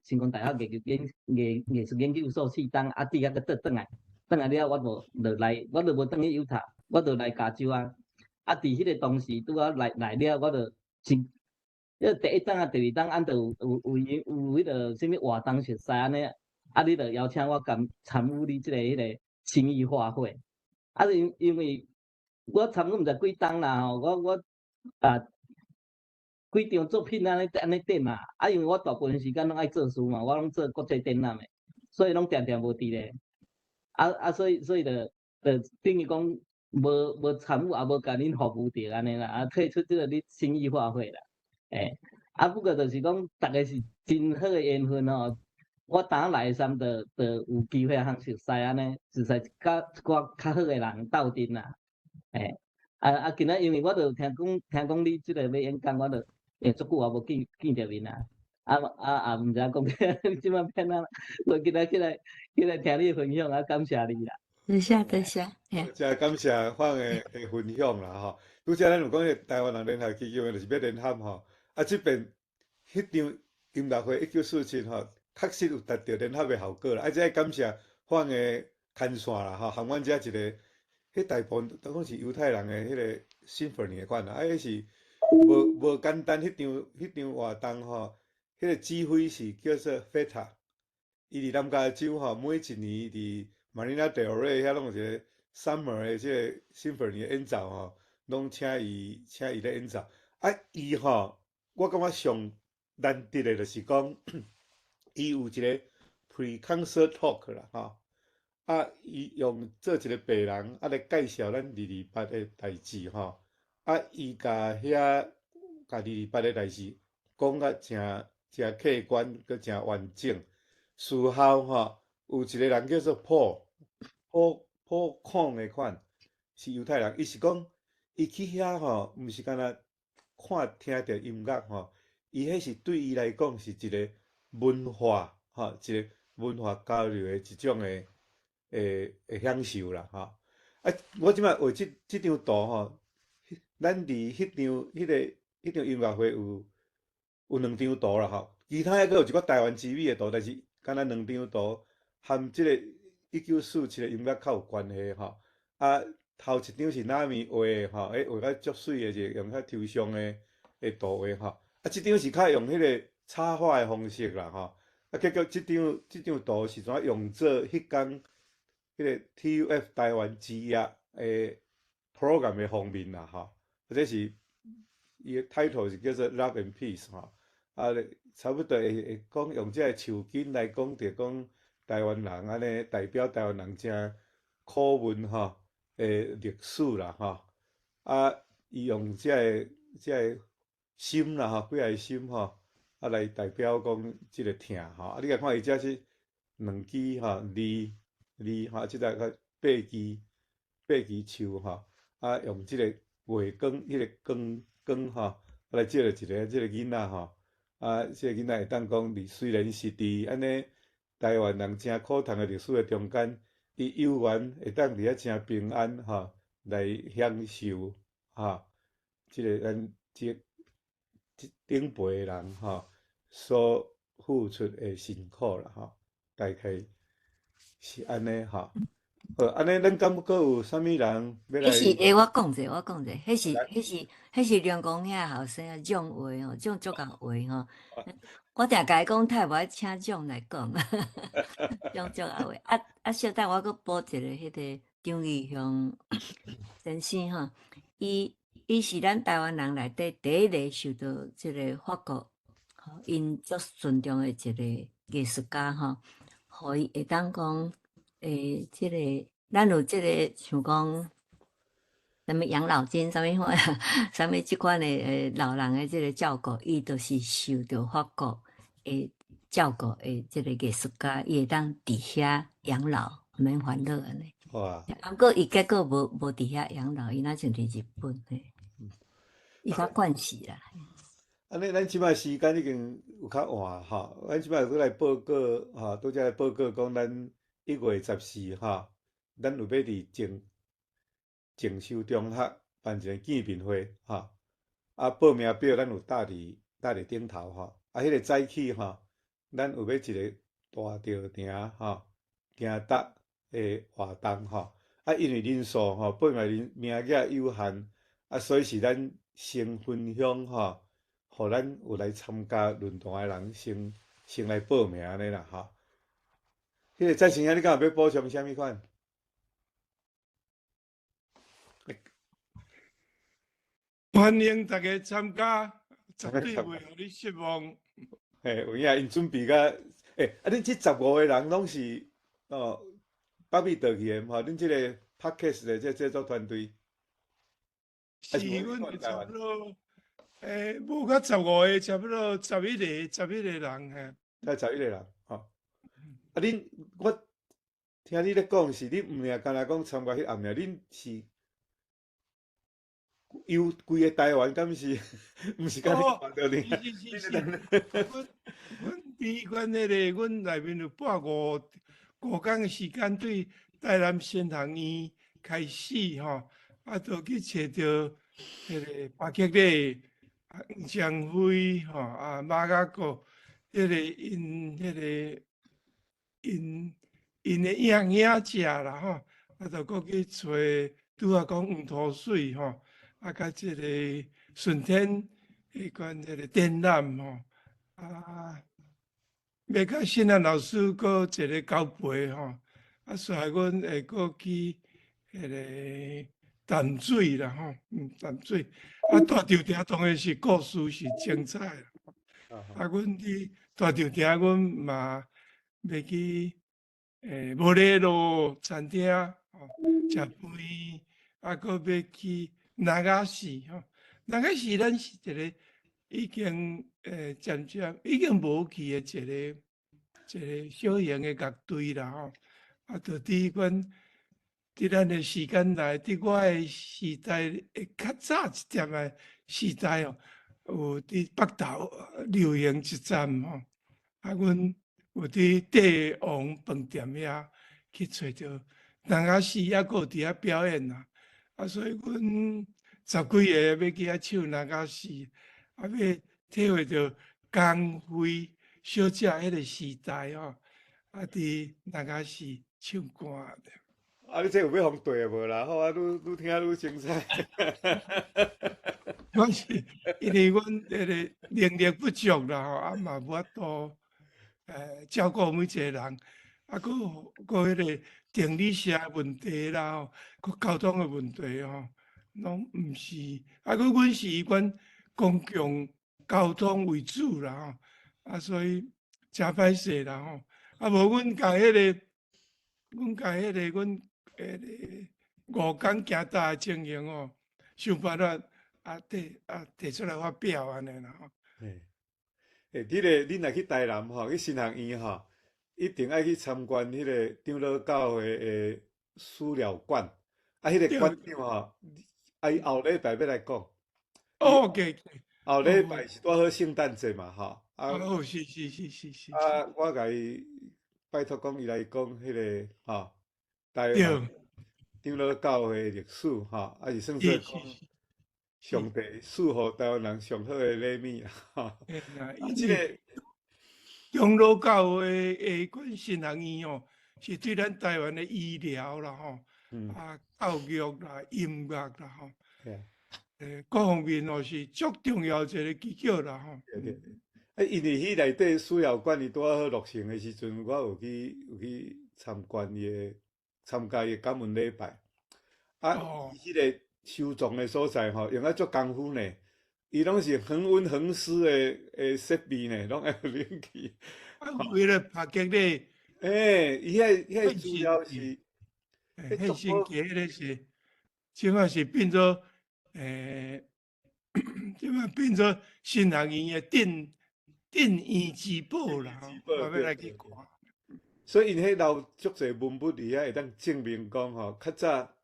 成功大學藝術研究所四冬，啊，佇遐閣倒轉來，轉來了後我就來，我就無轉去猶他，我就來加州啊。啊，佇彼個當時拄仔來來了，我就真這第一冬啊，第二冬按著有有彼個啥物活動熟似按呢，啊，你就邀請我共參與你這个彼个心意畫會。啊，因為我參與毋知幾冬啦吼，我啊幾張作品按呢按呢展嘛，啊，因為我大部分時間攏愛做事嘛，我攏做國際展覽的，所以攏定定無佇咧。啊啊，所以就等於講無參與，也無共恁服務著按呢啦，啊，退出這個你心意畫會啦。欸，啊，不過就是講，逐个是真好的緣分吼。我當來時就有機會通熟似按呢，熟似佮一寡較好的人鬥陣啦。欸，啊啊，今仔因為我就聽講你這個欲演講，我就會足久也無見著面啊。啊啊啊，毋知影講你這擺變啊，我今仔起來聽你分享，啊，感謝你啦。多謝多謝。真感謝范的分享啦吼。拄才咱有講台灣人聯合基金會就是欲聯合吼。啊，這邊彼場音樂會1947吼，確實有達到聯合的效果啦。啊，這愛感謝范的牽線啦吼，含阮遮一个，彼大部分都講是猶太人的彼个 symphony 的款啦。啊，彼是無簡單，彼場活動吼，彼个指揮是叫做 Feta，伊佇南加州吼，每一年佇 Marina del Rey 遐攏有一个 summer 的這个 symphony 的演奏吼，攏請伊咧演奏。啊，伊吼，我感覺上難得的就是講，伊有一個 pre-concert talk 啦，吼，啊，伊用做一個白人啊來介紹咱228的代誌，吼，啊，伊共遐共228的代誌講甲誠誠客觀，閣誠完整。事後吼，有一個人叫做 Paul Cohn 的款，是猶太人，伊是講伊去遐吼，毋是干焦看聽著音樂吼，伊彼是對伊來講是一個文化吼，一個文化交流的一種的享受啦吼。啊，我這擺畫這張圖吼，咱佇彼場彼个彼場音樂會有兩張圖啦吼，其他猶閣有一寡台灣之美的圖，但是敢若兩張圖含這个1947的音樂較有關係吼。啊，頭一張是哪咪畫的吼，畫甲足媠的，一個用較抽象的圖畫吼。啊，這張是較用彼个插畫的方式啦吼。啊，結果這張圖是怎用做彼工彼个 TUF 台灣之夜的 program 的封面啦吼。或者是伊的 title 是叫做 Love and Peace 吼。啊，差不多會講用這个樹根來講著講台灣人按呢代表台灣人誠苦悶吼的歷史啦吼。啊，伊用這個心啦吼，幾个心吼，啊來代表講這个疼吼。啊，你共看伊這是兩支吼，二二吼，這个較八支樹吼，啊，用這個月光，彼个光光吼，來照著一个這个囡仔吼。啊，這個囡仔會當講，佇雖然是佇按呢台灣人誠苦痛的歷史的中間，伊猶原會當佇遐誠平安吼，來享受吼，這个咱這頂輩的人吼所付出的辛苦啦吼，大概是按呢吼。好，按呢咱敢閣有啥物人欲來？彼是欸，我講者，我講者，彼是龍公遐後生仔蔣畫吼，蔣足𠢕畫吼。我定共伊講，太無愛請蔣來講，蔣足𠢕畫。啊啊，小等我閣補一个，彼个張義雄先生吼，伊是咱台灣人內底第一个受到這个法國吼，𪜶足尊重的一个藝術家吼，予伊會當講，欸，這个咱有這个像講，啥物養老金，啥物款，啥物這款的欸老人的這个照顧，伊就是受著法國的照顧的這個藝術家，伊會當佇遐養老，免煩惱按呢。哇！啊，毋過伊結果無佇遐養老，伊若像佇日本嘿，伊較慣勢啦。按呢，咱這擺時間已經有較晚吼，咱這擺閣來報告吼，拄才來報告講咱1月14吼，咱有欲佇靜修中學辦一个見面會吼，啊，報名表咱有貼佇頂頭吼，啊，彼个早起吼，咱有欲一个大稻埕吼，行踏的活動吼，啊，因為人數吼，報名人名額有限，啊，所以是咱先分享吼，予咱有來參加論壇的人先先來報名按呢啦吼。彼個在先兄，你敢有欲補充啥物款？歡迎大家參加，絕對袂予你失望。嘿，有影，𪜶準備甲，欸，啊，恁這15個人攏是哦，北美倒去的吼，恁這個 Podcast 的這製作團隊。是，阮差不多，欸，無到15個，差不多11個，11個人嘿。才11個人，吼。啊，恁，我聽你咧講是，恁毋爾干焦講參加彼暗爾，恁是？遊規個台灣，敢是？毋是敢若看著你？是是是是。阮阮比阮彼个，阮內面有半五工的時間，對台南神學院開始吼，啊，就去揣著彼個巴克禮、黃章輝吼，啊馬雅各，彼個𪜶彼個𪜶𪜶的影影者啦吼，啊，就閣去揣拄仔講黃土水吼。啊，佮這个順天彼款這个展覽吼，啊，欲佮新南老師閣一个交陪吼，啊，煞來阮會閣去彼个淡水啦吼，淡水，啊，大稻埕當然是故事是精彩啦，啊，阮佇大稻埕，阮嘛欲去無禮路餐廳吼，食飯，啊，閣欲去。那賀市吼，那賀市咱是一个已經漸漸已經無去的一个一个小型的樂隊啦吼。啊，就佇阮佇咱的時間內，佇我的時代會較早一點的時代哦，有佇北投流行一陣吼。啊，阮有佇帝王飯店遐去揣著那賀市，猶閣有佇遐表演啦。啊，所以阮十幾个欲去遐唱那賀市，啊，欲體會著江蕙小姐彼个時代吼，啊，佇那賀市唱歌的。啊，你這有欲予斷無啦？好啊，愈愈聽愈精彩。我是因為阮彼个能力不足啦吼，啊嘛無法度照顧每一個人，啊，閣閣彼个定理社問題啦吼，閣交通的問題吼，攏毋是，啊，閣阮是以阮公共交通為主啦吼，啊，所以誠歹勢啦吼，啊，無阮共彼个，阮共彼個阮彼個五工行搭的情形吼，想辦法啊提啊提出來發表按呢啦吼。嘿，欸，這個恁若去台南吼，去神學院吼，一定愛去參觀彼個長老教會的史料館，啊，彼個館長吼，啊，伊後禮拜欲來講。哦，OK。後禮拜是拄好聖誕節嘛，吼。啊，哦，是是是是是。啊，我共伊拜託講，伊來講彼個吼，台灣長老教會的歷史吼，啊是算做講上帝賜予台灣人上好的禮物吼。啊，這個長老教會的阮神學院哦，是對咱台灣的醫療啦吼，啊教育啦、音樂啦吼，各方面哦是足重要一个基礎啦吼。對對對。啊，因為彼內底史料館伊拄仔好落成的時陣，我有去參觀伊的參加伊的感恩禮拜。啊，伊彼個收藏的所在吼，用啊足功夫呢。伊攏是恆溫恆濕的設備呢，攏愛有冷氣。啊，為了拍擊咧，欸，伊彼個資料是，彼神奇彼个是，這擺是變做，欸，這擺變做神學院的鎮鎮院之寶啦，我欲來去看。所以𪜶彼留足濟文物佇遐，會當證明講吼，較早